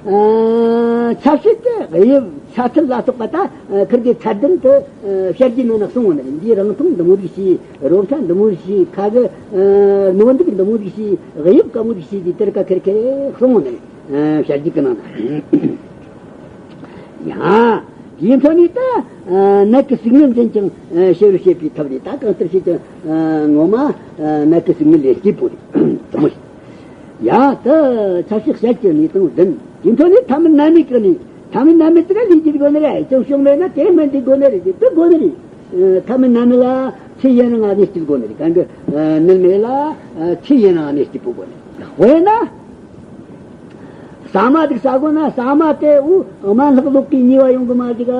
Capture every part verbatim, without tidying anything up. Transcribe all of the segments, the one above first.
ཆབ་སྲིད་དེ་དབྱིབས་ཆ་ཚུལ་ལ་སོགས་པ་ད་ཁིར་གི་ཚད་ལྡན་དུ་བཤད་རྒྱུ་ནང་ན་གསུངས་ནས། འདིའི་རིང་ཐུང་འདི་མོ་ཟིག་བྱས། རོ་ཁྲ་འདི་མོ་ཟིག་བྱས། ཁ་གི་ནོར་འདུག་འདི་མོ་ཟིག་བྱས། དབྱིབས་ག་མོ་ཟིག་བྱས་ཏེ་དེར་ཀ་ཁེར་ཁེར་གསུངས་ནས་བཤད་རྒྱུ་གི་ནང་ན། ཡ། དེའི་འཕྲོ་ནས་ད་ནད་ཀྱི་ཟུག་རྔུ་འཛིན་ཅིང་ཤེས་རུ་བྱེད་པའི་ཐབས་རེད། ད་གང་ལྟར་བྱེད་ཀྱང་ངོ་མ་ནད་ཀྱི་ཟུག་རྔུ་ལས་སྐྱེས་པོ་རེད། དེ་མོ་ཞིག་ཡ། ད་ཆབ་སྲིད་བཤད་ཀྱི་གནས་སྟངས་བདུན། དེའི་འཕྲོ་ནས་ཐ་མལ་ནད་མེད་ཀྱི་གནས། ཐ་མལ་ནད་མེད་དེ་ག་ལས་རྒྱུ་དགོས་ནི་རེད། ཅང་བྱུང་མེད་ན་དེ་སྨན་དེ་དགོས་ནི་རེད། དེ་དགོས་ནི་རེད། ཐ་མལ་ནད་མེད་ལ་ཚེ་ཡུན་རིང་ང་གནས་སྐྱེལ་དགོས་ནི་རེད། གང་གི་ནད་མེད་ལ་ཚེ་ཡུན་རིང་ང་གནས་སྐྱེལ་དགོས་ནི། དཔེར་ན། ཟ་མ་དེ་ཟ་དགོས་ན། ཟ་མ་དེ་འུ་དམན་ལྷག་ལོག་གི་ཉེས་པ་ཡོང་གི་མ་རེད་ག་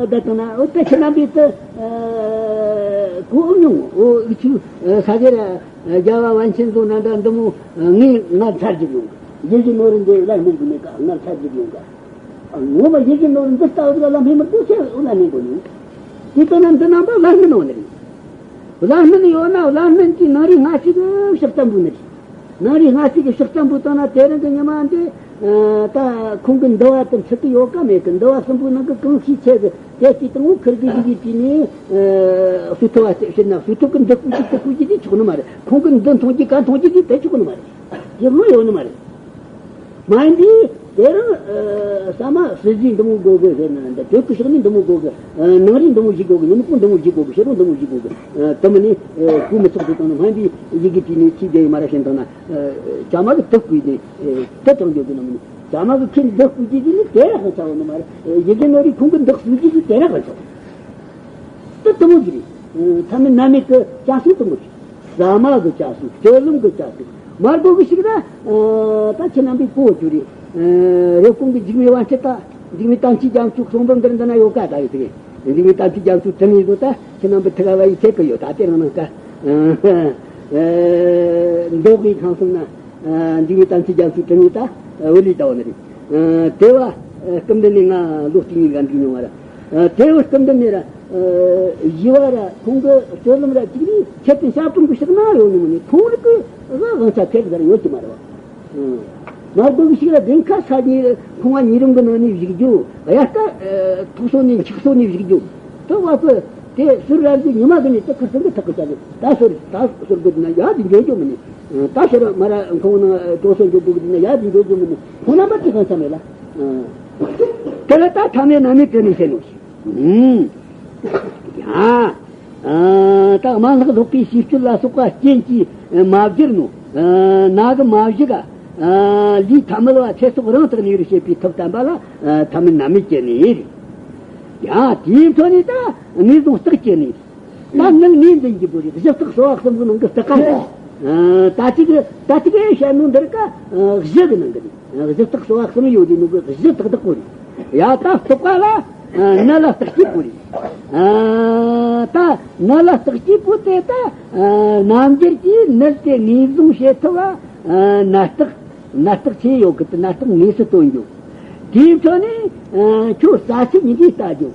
བསྡད་བཏང་ན། འོ་དེ་ཁྱེད་རྣམ་པས་དེ་གོ་མྱོང་། འོ་འུ་ཆུ་ས་གེ་ར་རྒྱལ་བ་པཎ་ཆེན་ཚོ་ནང་འདྲ་འདི་མོ་ངས་ངར་ཚར་གྱི་མྱོང་གི། ཡིད་བཞིན་ནོར་བུ་འདི་ལ་སྨིན་གི་མེད་ག། ངར་ཚར་གྱི་མྱོང་ག། ངོ་མ་ཡིད་བཞིན་ནོར་བུ་འདི་ལྟ་བུ་ལ་སྨིན་མི་དགོས་ཚེ་འུ་ལ་སྨིན་དགོས་ནི། དེ་ལྟ་ན་འདི་རྣམ་པ་ལ་སྨིན་འོང་ནི་རེད། བླ་སྨན་ཡོད་ན་བླ་སྨན་གྱི་ནང་རིགས་སྔ་ཕྱི་གི་ཕྱག་ཙམ་པོ་ནི་རེད། ནང་རིགས་སྔ་ཕྱི་གི་ཕྱག་ཙམ་པོ་བཏང་ན་དེ་རིང་གི་ཉི་མ་འདི་ད་ཁོང་གི་འདུལ་བ་དང་འཁྲིལ་གི་ཡོད་ག་མེད་གི། འདུལ་བ་གསུམ་པོའི་ནང་གི་གང་ཤེས་ཆེ་གི་དེ་སྐྱིད་དང་། འོ་ཁིར་གི་ཡི་གེ་བྲིས་ནས་སུ་ཐོབ་བ་ཟེར་ན། སུ་ཐོབ་གི་འདི་བཀོལ་རྒྱུ་དེ་བཀོལ་རྒྱུ་དེ་ཆོག་ནི་མ་རེད། ཁོང་གི་འདི་མཐོང་རྒྱུ་ག་མཐོང་རྒྱུ་དེ་དེ་ཆོག་ནི་མ་རེད། དེ་ལོ་ཡོད་ནི་མ་རེད། མ་ཡིན་པས་དེ་རིང་ཨ་ཟ་མ་ཟས་རྫས་འདི་མོ་དགོས་གི་ཟེར་ན། འདི་དྲོད་ཀྱི་ཕྱགས་སྙིགས་འདི་མོ་དགོས་གི། ཨ་ནང་རིགས་འདི་མོ་ཞིག་དགོས་གི། ཉིན་གུང་འདི་མོ་ཞིག་དགོས་གི། ཕྱི་རུ་འདི་མོ་ཞིག་དགོས་གི། ཨ་དེ་མིན་ནི་ཨ་གོ་མི་ཆོག་དེ་དང་ནི། སྨན་པས་ཡི་གེ་བྲིས་ནས་ཚིག་དེ་ཡི་མ་ར་ཤེས་དང་ན། ཨ་ཇ་མ་གི་དུག་བསྐུས་ནས་ཨ་དེ་དྲང་རྒྱུ་གི་ནི་མིན། ཇ་མ་གི་ཁྱེད་འདི་བསྐུས་རྒྱུ་གི་ནི་དེ་ར་གང་ཆ་བོ་ནི་མ་རེད། ཡི་གེ་ནོར་བུའི་ཁོང་གི་འདི་བསྐུས་རྒྱུ་གི་དེ་ར་གང་ཆ་བོ། དེ་དེ་མོ་ཟིག་རེད། ཐ་མལ་ནད་མེད་ཀྱི་བྱ་སྲུང་དེ་མོ་ཟིག་ཟ་མ་གི་བྱ་སྲུང་། སྤྱོད་ལམ་གི་བྱ་སྲུང་། མར་གོ་གི་ཞིག་ན། ད་ཁྱེད་རྣམ་པས་གོ་རྒྱུ་རེད། རེབ་གོང་གི་འཇིགས་མེད་དབང་ཕྱུག་ད། འཇིགས་མེད་དམ་ཅན་རྒྱ་མཚོའི་གསུང་འབུམ་འདིར་འདི་ན་ཡོད་ཀ། ད་ཡོད་ཀ། འཇིགས་མེད་དམ་ཅན་རྒྱ་མཚོའི་དྲི་མེད་བཟོ་ད། ཁྱེད་རྣམ་པའི་ཐུགས་ཀ་བ་ཡི་ཁྱེད་ཀྱི་ཡོད། ད་དེ་རང་ནང་ཀ། མདོ་དབུས་ཁམས་གསུམ་ན། འཇིགས་མེད་དམ་ཅན་རྒྱ་མཚོའི་དྲི་མེད་ད་བུ་ལི་ད་བ་ནི་རེད། དེ་བ་སྐུ་མདུན་ནས་ང་ལོ་གཅིག་གཉིས་ག་འདུག་མྱོང་བ་ར། དེ་བ་སྐུ་མདུན་ནས་ར། ཡི་བ་ར་ཁོང་གི་སྤྱོད་ལམ་ར་གཅིག་ནི་ཁྱེད་དུ་ཞབས་དྲུང་གི་ཕྱག་ན་ཡོད་ནི་མིན་ནི། ཁོང་རིག་གི་ཨ་དབང་ཆ་ཁེར་ག་ར་ཡོད་ཀྱི་མ་རེད་བ། མར་གོ་གི་ཞིག་ལ་བདེན་ཁ་ས་ཉིན་ཁོང་བ་ཉི་རིམ་གི་ནང་ནས་བཞུགས་རྒྱུ། དབྱར་ཁ་ཐུག་སོ་ནས་འཁྱག་སོ་ནས་བཞུགས་རྒྱུ། དེ་བ་ཚོ་དེ་ཟུར་ར་འདི་ཉི་མ་གི་ནས་དེ་ཁུར་སོང་གི་ཐག་གི་ཆ་ནས། ད་ཟུར་ད་ཟུར་གི་ན་ཡ་དེ་འཇོན་རྒྱུ་མིན་ནི། ད་ཟུར་མ་ར་ཁོང་ནང་དྲོ་སོ་འཇོག་གི་ན་ཡ་དེ་འཇོན་རྒྱུ་མིན་ནི། ཁོང་རྣམ་པ་དེ་གང་ས་མེད་ལ། དེ་ལ་ད་ཐ་མལ་ནད་མེད་དེ་ནས་བཤད་ནོ། ཡ། ད་དམན་ལྷག་ལྷོག་པའི་ཤེས་སྤྱོད་ལ་སོགས་པ་རྐྱེན་གྱིས་མ་བསྒྱུར་ནོ། ན་གི་མ་བཞུགས། ལུས་ཐ་མལ་བ་ཚེ་སྲོག་རང་དག་གནས་རུ་བྱེད་པའི་ཐབས་དམ་པ་ལ་ཐ་མལ་ནད་མེད་ཀྱི་གནས་རེད། ཡ། དེའི་འཕྲོ་ནས་ད་ངེས་བཟུང་རྟགས་ཀྱི་གནས། ད་ནད་ངོས་འཛིན་གྱི་བུ་རེད། གཞི་རྟགས་གསོ་བ་གསུམ་པོ་ནང་གི་རྟགས་ཀ་རེད། ད་ཅིག་ད་ཅིག་ཨེ་བཤད་ནོ་འདིར་ཀ་གཞི་གི་ནང་གི་རེད། གཞི་རྟགས་གསོ་བ་གསུམ་ཡོད་དེ་ནོ་གི་གཞི་རྟགས་བདག་པོ་རེད། ཡ། ད་རྟགས་པ་ལ་ནད་ལ་རྟགས་སྐྱེས་པོ་རེད། ད་ནད་ལ་རྟགས་སྐྱེས་པོ་དེ་ད་རྣམ་འགྱུར་གྱིས་ནད་དེ་ངེས་བཟུང་བྱེད་ཐུབ་པ་ནད་རྟགས། ནད་རྟགས་ཆེ་ཡོད་གི། དེ་ནད་རྟགས་དངོས་སུ་སྟོན་རྒྱུ། དེའི་འཕྲོ་ནས་ཁྱོད་རྩ་ཆུ་ཉིད་ཀྱིས་ལྟ་རྒྱུ།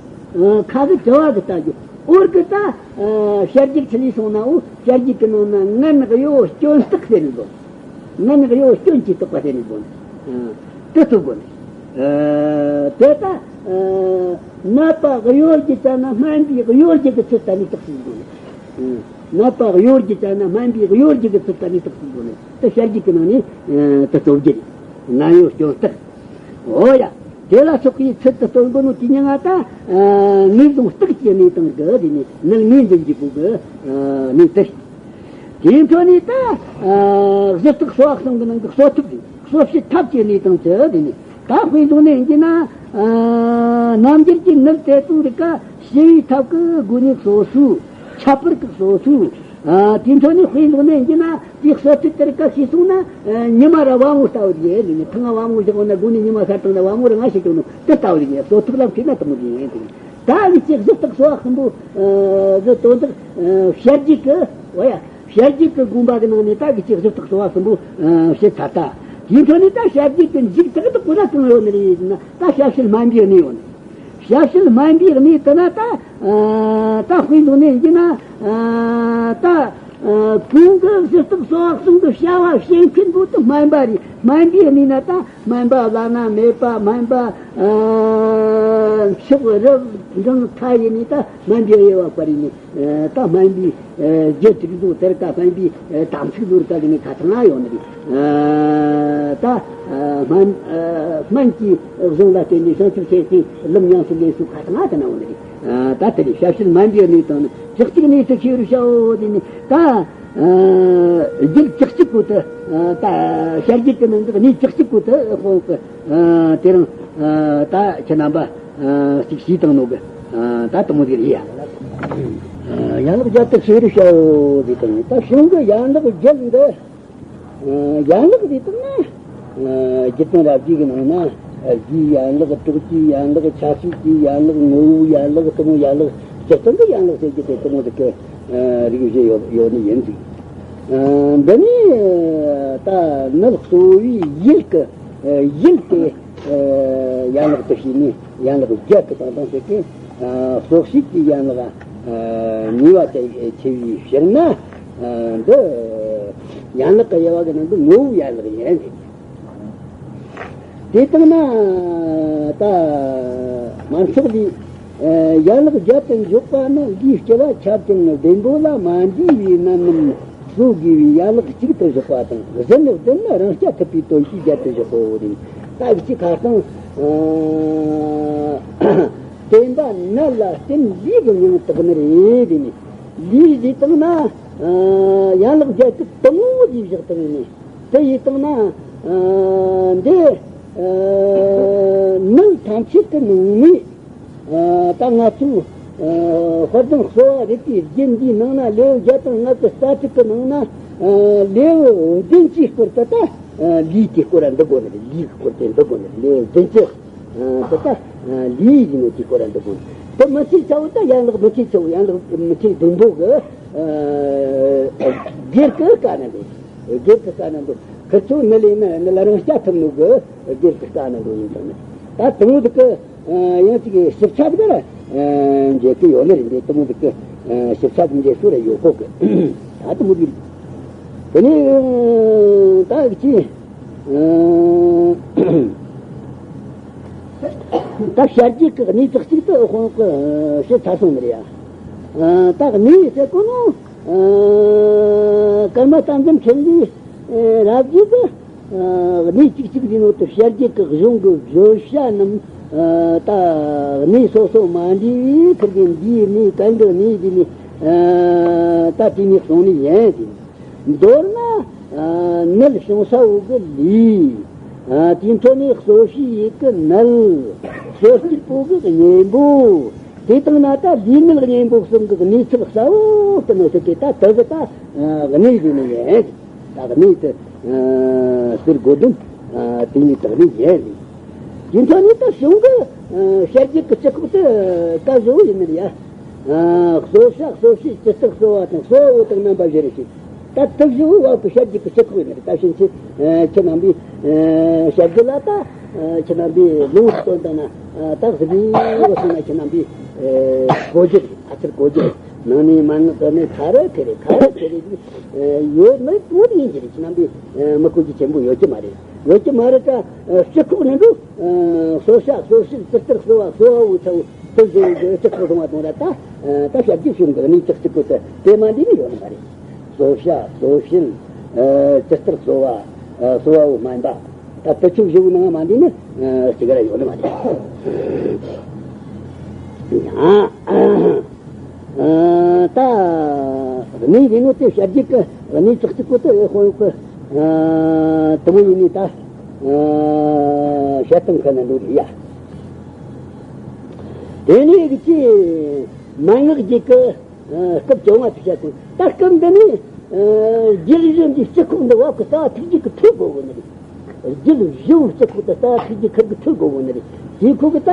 ཁ་གི་དྲི་བ་གིས་ལྟ་རྒྱུ། འོར་གི་ད་བཤད་རྒྱུད་ཆི་ལས་སོང་ན། འོ་བཤད་རྒྱུད་གི་ནང་ན་ངན་གཡོ་སྐྱོན་རྟགས་ཟེར་ནས་བཟོ། ངན་གཡོ་སྐྱོན་གྱི་རྟགས་པ་ཟེར་ནས་བཟོ། དེ་ཐུབ་དགོས་ནས། དེ་ལྟ་ནད་པ་གཡོ་སྒྱུ་ཙམ་ན་སྨན་པས་གཡོ་སྒྱུ་གི་ཚུལ་ལྟ་ནས་རྟགས་ཟེར་དགོས་ནས། ནད་པ་གཡོ་སྒྱུ་ཙམ་ན་སྨན་པས་གཡོ་སྒྱུ་གི་ཚུལ་ལྟ་ནས་རྟགས་ཟེར་དགོས་ནས། དེ་བཤད་རྒྱུད་གི་ནང་ནས་དེ་རྩོམ་རྒྱུ་རེད། ངན་གཡོ་སྐྱོན་རྟགས། འོ་ཡ། དེ་ལ་སོགས་པའི་ཚུལ་དུ་སྟོན་དགོས་ནོ་དེ་ཉིད་ང་ད་ངེས་བཟུང་རྟགས་ཀྱི་གནས་སྟངས་ཀྱི་དེ་ནི་ནད་ངོས་འཛིན་གྱི་བུ་གི་གནས་དེ། དེའི་འཕྲོ་ནས་ད་གཞི་རྟགས་གསོ་བ་གསུམ་གྱི་ནང་གི་གསོ་ཐབས་རེད། གསོ་བྱེད་ཐབས་ཀྱི་གནས་སྟངས་ཀྱི་དེ་ནི་ད་དཔེ་བཟུང་ནས་ཡིན་གྱི་ན། རྣམ་འགྱུར་གྱི་ནད་དེ་ཚོ་རིགས་ཀ་ཞི་བའི་ཐབས་ཀྱི་སྒོ་ནས་གསོ་ཚུལ། ཁྱད་པར་གྱི་གསོ་ཚུལ། དེའི་འཕྲོ་ནས་དཔེ་བཟུང་ནས་ཡིན་གྱི་ན། དེའི་གསོ་ཚུལ་དེར་ཀ་ཤེས་སོང་ན། ཉི་མ་ར་བ་ངོ་ལྟ་བུ་རེད། ནི་ཐང་བ་ངོ་བཞག་ན་དགུན་ནས་ཉི་མ་ཤར་དང་ན་བ་ངོ་ར་ང་ཞིག་ཀྱང་ནི་དེ་ལྟ་བུ་རེད། གསོ་ཐབས་ལ་མཁས་ན་དེ་མོ་རེད། ད་ངི་ཅིག་གཞི་རྟགས་གསོ་བ་གསུམ་པོ་གི་དོན་དག་བཤད་རྒྱུད་ཀྱི། འོ་ཡ། བཤད་རྒྱུད་ཀྱི་དགོངས་པ་གི་ནང་ནས་ད་གི་ཅིག་གཞི་རྟགས་གསོ་བ་གསུམ་པོ་བཤད་ཚར་ད། དེའི་འཕྲོ་ནས་ད་བཤད་རྒྱུད་ཀྱི་མཇུག་ཏུ་གི་དགོས་ན་གང་ཡོད་ནི་རེད་ཟེར་ན། ད་ཞབས་ཕྱི་སྨན་པའི་གནས་ཡོད་ནི། ཞབས་ཕྱི་སྨན་པའི་གནས་དེ་ན་ད། ད་དཔེ་འདོན་ནས་ཡིན་གྱི་ན། ད། གོང་གི་གཞི་རྟགས་གསོ་བ་གསུམ་གྱི་བྱ་བ་བྱེད་མཁན་པོ་དེ་སྨན་པ་རེད། སྨན་པའི་གནས་ན་ད་སྨན་པ་བླ་ན་མེད་པ། སྨན་པ་ཕྱོགས་རི་འབྲིང་མཐའ་ཡས་ནས་ད་སྨན་པའི་དབྱེ་བ་སྤར་ནས། ད་སྨན་པའི་རྒྱུ་དྲུག་ཟོ་དེར་ད་སྨན་པའི་དམ་ཚིག་ཟོར་ད་དེ་ནས་ཁ་ཚང་ཡོད་ནི་རེད། ད་སྨན་སྨན་གྱི་གཞུང་ལ་བརྟེན་ནས་བྱང་ཆུབ་སེམས་དཔའི་ལམ་ཉམས་སུ་ལེན་ཚུལ་ཁ་ཚང་དེ་ན་ཡོད་ནི་རེད། ད་དེ་ལས་ཞབས་ཕྱི་སྨན་པའི་གནས་དང་ནི་བྱེད་ཚིག་གནས་སུ་ཤེས་རུ་བྱའོ། དེ་ནི་ད་རྒྱུད་བཅུ་གཅིག་པོ་དེ། ད་བྱ་རྒྱུད་དེ་ནང་གི་གནས་བཅུ་གཅིག་པོ་དེ་དཔོན་གི་དེ་རིང་ད་ཁྱེད་རྣམ་པ་གཅིག་ཤེས་བཏང་ནོ་གི། ད་དེ་མོ་ཟིག་རེད་ཡ། ཡན་ལག་བརྒྱད་དུ་ཤེས་རུ་བྱའོ་ཟེར་དང་ནི་ད་གཞུང་གི་ཡན་ལག་བརྒྱད་འདི། ཡན་ལག་དེ་དང་ན། རྒྱུད་དང་རབ་རྒྱུད་ཀྱི་ནང་ན། རྒྱུའི་ཡན་ལག། གྲོགས་ཀྱི་ཡན་ལག། ཆ་ཤས་ཀྱི་ཡན་ལག། ངོ་བོའི་ཡན་ལག། གཏི་མུག་ཡན་ལག། སྤྱིར་བཏང་གི་ཡན་ལག་ཟེར་རྒྱུ་དེ་གཏི་མུག་དེ་གི་རིགས་བཞི་ཡོད་ཡོད་ནི་ཡིན་ཟིག་འདི་ནི་ད་ནི་གཙོ་བོའི་ཡུལ་གི་ཡུལ་དེ་ཡན་ལག་ཏུ་བྱས་ནས་ཡན་ལག་བརྒྱད་དུ་བཏང་བཏང་ཟེར་གི། གསོག་བྱེད་ཀྱི་ཡན་ལག་ནུས་པ་དེ་ཆེ་བའི་ཕྱིར་ན། འདི་ཡན་ལག་གི་དབྱེ་བ་གི་ནང་དུ་ངོ་བོའི་ཡན་ལག་ཡིན་ཟེར། དེ་ལྟར་ན་ད་མར་ཚོགས་ལས། ཡན་ལག་བརྒྱད་དུ་འཇོག་པ་ནི་ལུས་སྐྱེ་བ་ཁྱབ་ཅིང་བདེན་པོ་ལ་མ་འདྲེས་པའི་རྣམ་སྨིན་གསོ་དགོས་པའི་ཡན་ལག་གཅིག་ཏུ་བཞག་པ་དང་། གཞན་བདུན་ནི་རང་རྐྱ་ཐུབ་པའི་དོན་གྱིས་བརྒྱད་དུ་བཞག་གོ་རེད། ད་གི་ཅི་ཁ་སང་བསྟན་པ་ནད་ལ་བརྟེན་ལུས་ཀྱི་མྱང་བཏགས་ནི་རེད་ནི། ལུས་ཟེར་བཏང་ན་ཡན་ལག་བརྒྱད་ཅུ་དང་པོ་ཅིག་བཞག་བཏང་ནི། དེ་ཡིན་བཏང་ན། འདི་ནད་ཐམས་ཅད་ཀྱི་ནང་ནས། ད་ང་ཚོའི་དཔལ་ལྡན་གསོ་བ་རིག་པའི་རྒྱུད་འདིའི་ནང་ན་ལེའུ་བརྒྱ་དང་ལྔ་བཅུ་རྩ་གཅིག་གི་ནང་ན་ལེའུ་བདུན་ཅུའི་སྐོར་དུ་ད་ལུས་ཀྱི་སྐོར་ར་འདུ་དགོས་ནི་རེད། ལུས་ཀྱི་སྐོར་དེ་འདུ་དགོས་ནི་རེད། ལེའུ་བདུན་ཅུ་དེ་ད་ལུས་ཡིན་ནོ་ཀྱི་སྐོར་ར་འདུ་དགོས་ནི། དེ་མི་ཚེ་ཆ་བོ་ད་ཡན་ལག་མི་ཚེ་ཆ་བོ་ཡན་ལག་མི་ཚེ་བདུན་པོ་གི་སྒེར་གྱི་དཀའ་ངལ་འདུག་སྒེར་གྱི་དཀའ་ངལ་འདུག་ཁི་ཆོ་ནི་ལས་ནི་ནི་ལ་རང་སྐྱ་ཐུབ་ནོ་གི་སྒེར་གྱི་དཀའ་ངལ་འདུག་ཡིན་ཙང་ནི། ད་དེ་མོ་དེ་གི་ཡང་ཅིག་ཞིབ་ཆ་དེ་ག་ར་འཇལ་གི་ཡོད་ནི་རེད། འདི་དེ་མོ་དེ་གི་ཞིབ་ཆ་དེ་འཇལ་ཤོར་ར་ཡོད་གོ་གི། ད་དེ་མོ་དེ་རེད། དེ་ནས་ད་གི་ཅི། ད་བྱ་རྒྱུད་ཀྱི་གནས་ཚུལ་གཅིག་ཏུ་དཔོན་གྱིས་བཤད་ཚར་སོང་ནི་རེད་ཡ། ད་གནས་ཟེར་གོ་ནོ། ཀརྨ་རྟ་མགྲིན་འཕྲིན་ལས་རབ་རྒྱས་ཀྱི་གནས་གཅིག་གཅིག་ཡིན་ནོ་དེ་བྱ་རྒྱུད་ཀྱི་གཞུང་གི་བརྗོད་བྱ་རྣམས། ད་གནས་སོ་སོ་མ་འདྲེས་པའི་ཁིར་གི་འདིའི་གནས་གན་གི་གནས་འདི་ནས་ད་དེ་ནས་གསུངས་ནི་ཡིན་ཟེར། མདོར་ན། ནད་བྱུང་ས་བོ་གི་ལུས། དེའི་འཕྲོ་ནས་གསོ་བྱེད་ཡུལ་གི་ནད། གསོ་རྒྱུ་བོ་གི་གཉེན་པོ། དེ་དང་ན་ད་ལུས་ནད་གཉེན་པོ་གསུམ་གི་གནས་ཚུལ་གསལ་བོ་དུ་ནོ་ཟེར་གི། ད་དེ་གི་ད་གནས་ཟེར་ནི་ཡིན། ད་གནས་དེ་ཟེར་དགོས་དོན་དེ་ནས་དག་ནི་ཡིན། དེའི་འཕྲོ་ནས་ད་གཞུང་གི་བྱ་རྒྱུད་ཀྱི་སྤྱི་ཁོག་དེ་བཀའ་བཞི་བོ་ཡིན་ནི་ཡ། གསོ་བྱ་གསོ་བྱེད་ཇི་ལྟར་གསོ་བ་དང་གསོ་བ་བོ་དང་རྣམ་པ་བཞི་རེ་ཞིག་ད་དེ་བཞི་བོ་བ་གི་བྱ་རྒྱུད་ཀྱི་སྤྱི་ཁོག་ཡིན་ནི་རེད། ད་ཕྱིན་ཆད་ཁྱེད་རྣམ་པས་བྱ་རྒྱུད་ལ་ད་ཁྱེད་རྣམ་པས་ལུང་སྟོན་བཏང་ན་ད་གཟིགས་པའི་བ་སོང་ན་ཁྱེད་རྣམ་པས་གོ་རྒྱུ་རེད། ཨ་ཙིར་གོ་རྒྱུ་རེད། ནང་ནས་མ་ནི་དོ་ནས་ཁ་རེ་ཁེ་རེ་ཁ་རེ་ཁེ་རེ་ཡོད་ནི་དངོས་ཡིན་གྱི་རེད། ཁྱེད་རྣམ་པས་མི་གོ་རྒྱུ་ཆེན་པོ་ཡོད་ཀྱི་མ་རེད། ཡོད་ཀྱི་མ་རེད་ད། སྤྱི་ཁོག་ནས་འདུག་གསོ་བྱ་གསོ་བྱེད་ཇི་ལྟར་གསོ་བ་གསོ་བ་བོ་ཚ་བོ་དེ་བཞིན་གྱི་སྤྱི་ཁོག་སོང་བ་དང་ར་ད། ད་བྱ་རྒྱུད་གཞུང་གི་གནས་ཚུལ་གཅིག་པོ་དེ་དེ་མ་འདི་ནི་ཡོད་ནི་མ་རེད། གསོ་བྱ་གསོ་བྱེད་ཇི་ལྟར་གསོ་བ་གསོ་བ་བོ་མ་ཡིན་པ། ད་དེ་ཆོས་བཞི་བོའི་ནང་མ་འདི་ནི་གཅིག་ར་ཡོད་ནི་མ་རེད། ཡང་། ད་གནས་རིང་ངོ་དེ་བྱ་རྒྱུད་ཀྱི་གནས་ཚུལ་གཅིག་པོ་དེ་ཨེ་ཧོན་གི་དུ་མོ་ཡིན་ནི་ད་བྱ་སྟངས་ཁ་ན་འགྲོ་རེད་ཡ། དེ་ནས་གི་ཅི་མན་ངག་རྒྱུད་ཀྱི་སྐབས་བཅོ་ལྔ་དུ་བཤད་དེ། ད་སྐབས་འདི་ནི་རྒྱུད་བཞི་འདི་སྤྱི་ཁོག་འདི་བ་གི་རྩ་བ་ཐུགས་རྒྱུད་ཀྱི་ཐུག་དགོས་གོ་ནི་རེད། རྒྱུད་བཞི་བོ་སྤྱི་ཁོག་ཏུ་རྩ་བ་ཐུགས་རྒྱུད་ཁིར་གི་ཐུག་དགོས་གོ་ནི་རེད། དེའི་ཁོག་གི་ད་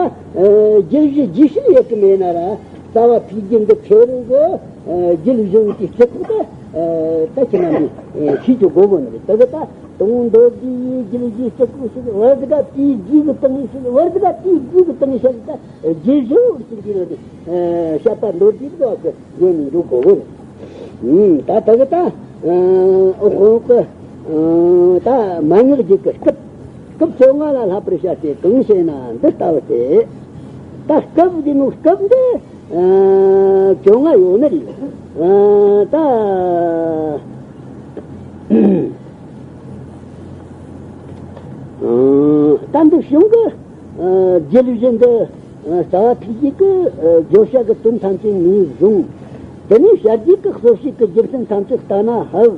རྒྱུད་བཞི་རྒྱུད་བཞི་ཡོད་གི་མེད་ན་ར་རྩ་བ་ཐུགས་རྒྱུད་འདི་ཁེ་རུ་གི་རྒྱུད་བཞི་བོ་དེ་སྤྱི་ཁོག་ཏུ་ད་ཁྱེད་རྣམ་པས་ཤེས་རྒྱུ་དགོས་གོ་ནི་རེད། དེ་གི་ད་དང་མདོ་སྡེ་ཡི་རྒྱུད་བཞི་སྤྱི་ཁོག་ཞིག་བར་དུ་ག་དེའི་རྒྱུད་ཀྱི་སྟེང་ནས་ཤིག་བར་དུ་ག་དེའི་རྒྱུད་ཀྱི་སྟེང་ནས་ཤར་ད་རྒྱུད་བཞི་བོ་ཞིག་འདི་རེད། བཤད་པ་མདོ་སྡེ་གི་བ་གི་རྒྱུད་ནས་འགྲོ་དགོས་གོ་ནི། ད་དེ་གི་ད་དཔོན་གི་ད་མན་ངག་བརྒྱད་ཀྱི་སྐབས། སྐབས་བཅོ་ལྔ་ལ་བསླབ་པར་བྱ་སྟེ་གང་བྱེད་ན་འདི་ལྟ་བུ་སྟེ། ད་སྐབས་འདི་ནོ་སྐབས་འདི་བཅོ་ལྔ་ཡོད་ནི་རེད། ད་ད་འདི་གཞུང་གི་རྒྱུད་བཞི་འདི་རྩ་བ་ཐུགས་རྗེ་གི་བརྗོད་བྱ་གི་དོན་ཐམས་ཅད་ངོས་བཟུང་། དེ་ནས་བྱ་རྒྱུད་ཀྱི་གཙོ་བྱེད་ཀྱི་རྒྱུ་མཚན་ཐམས་ཅད་ལྟ་ན་ཧབ།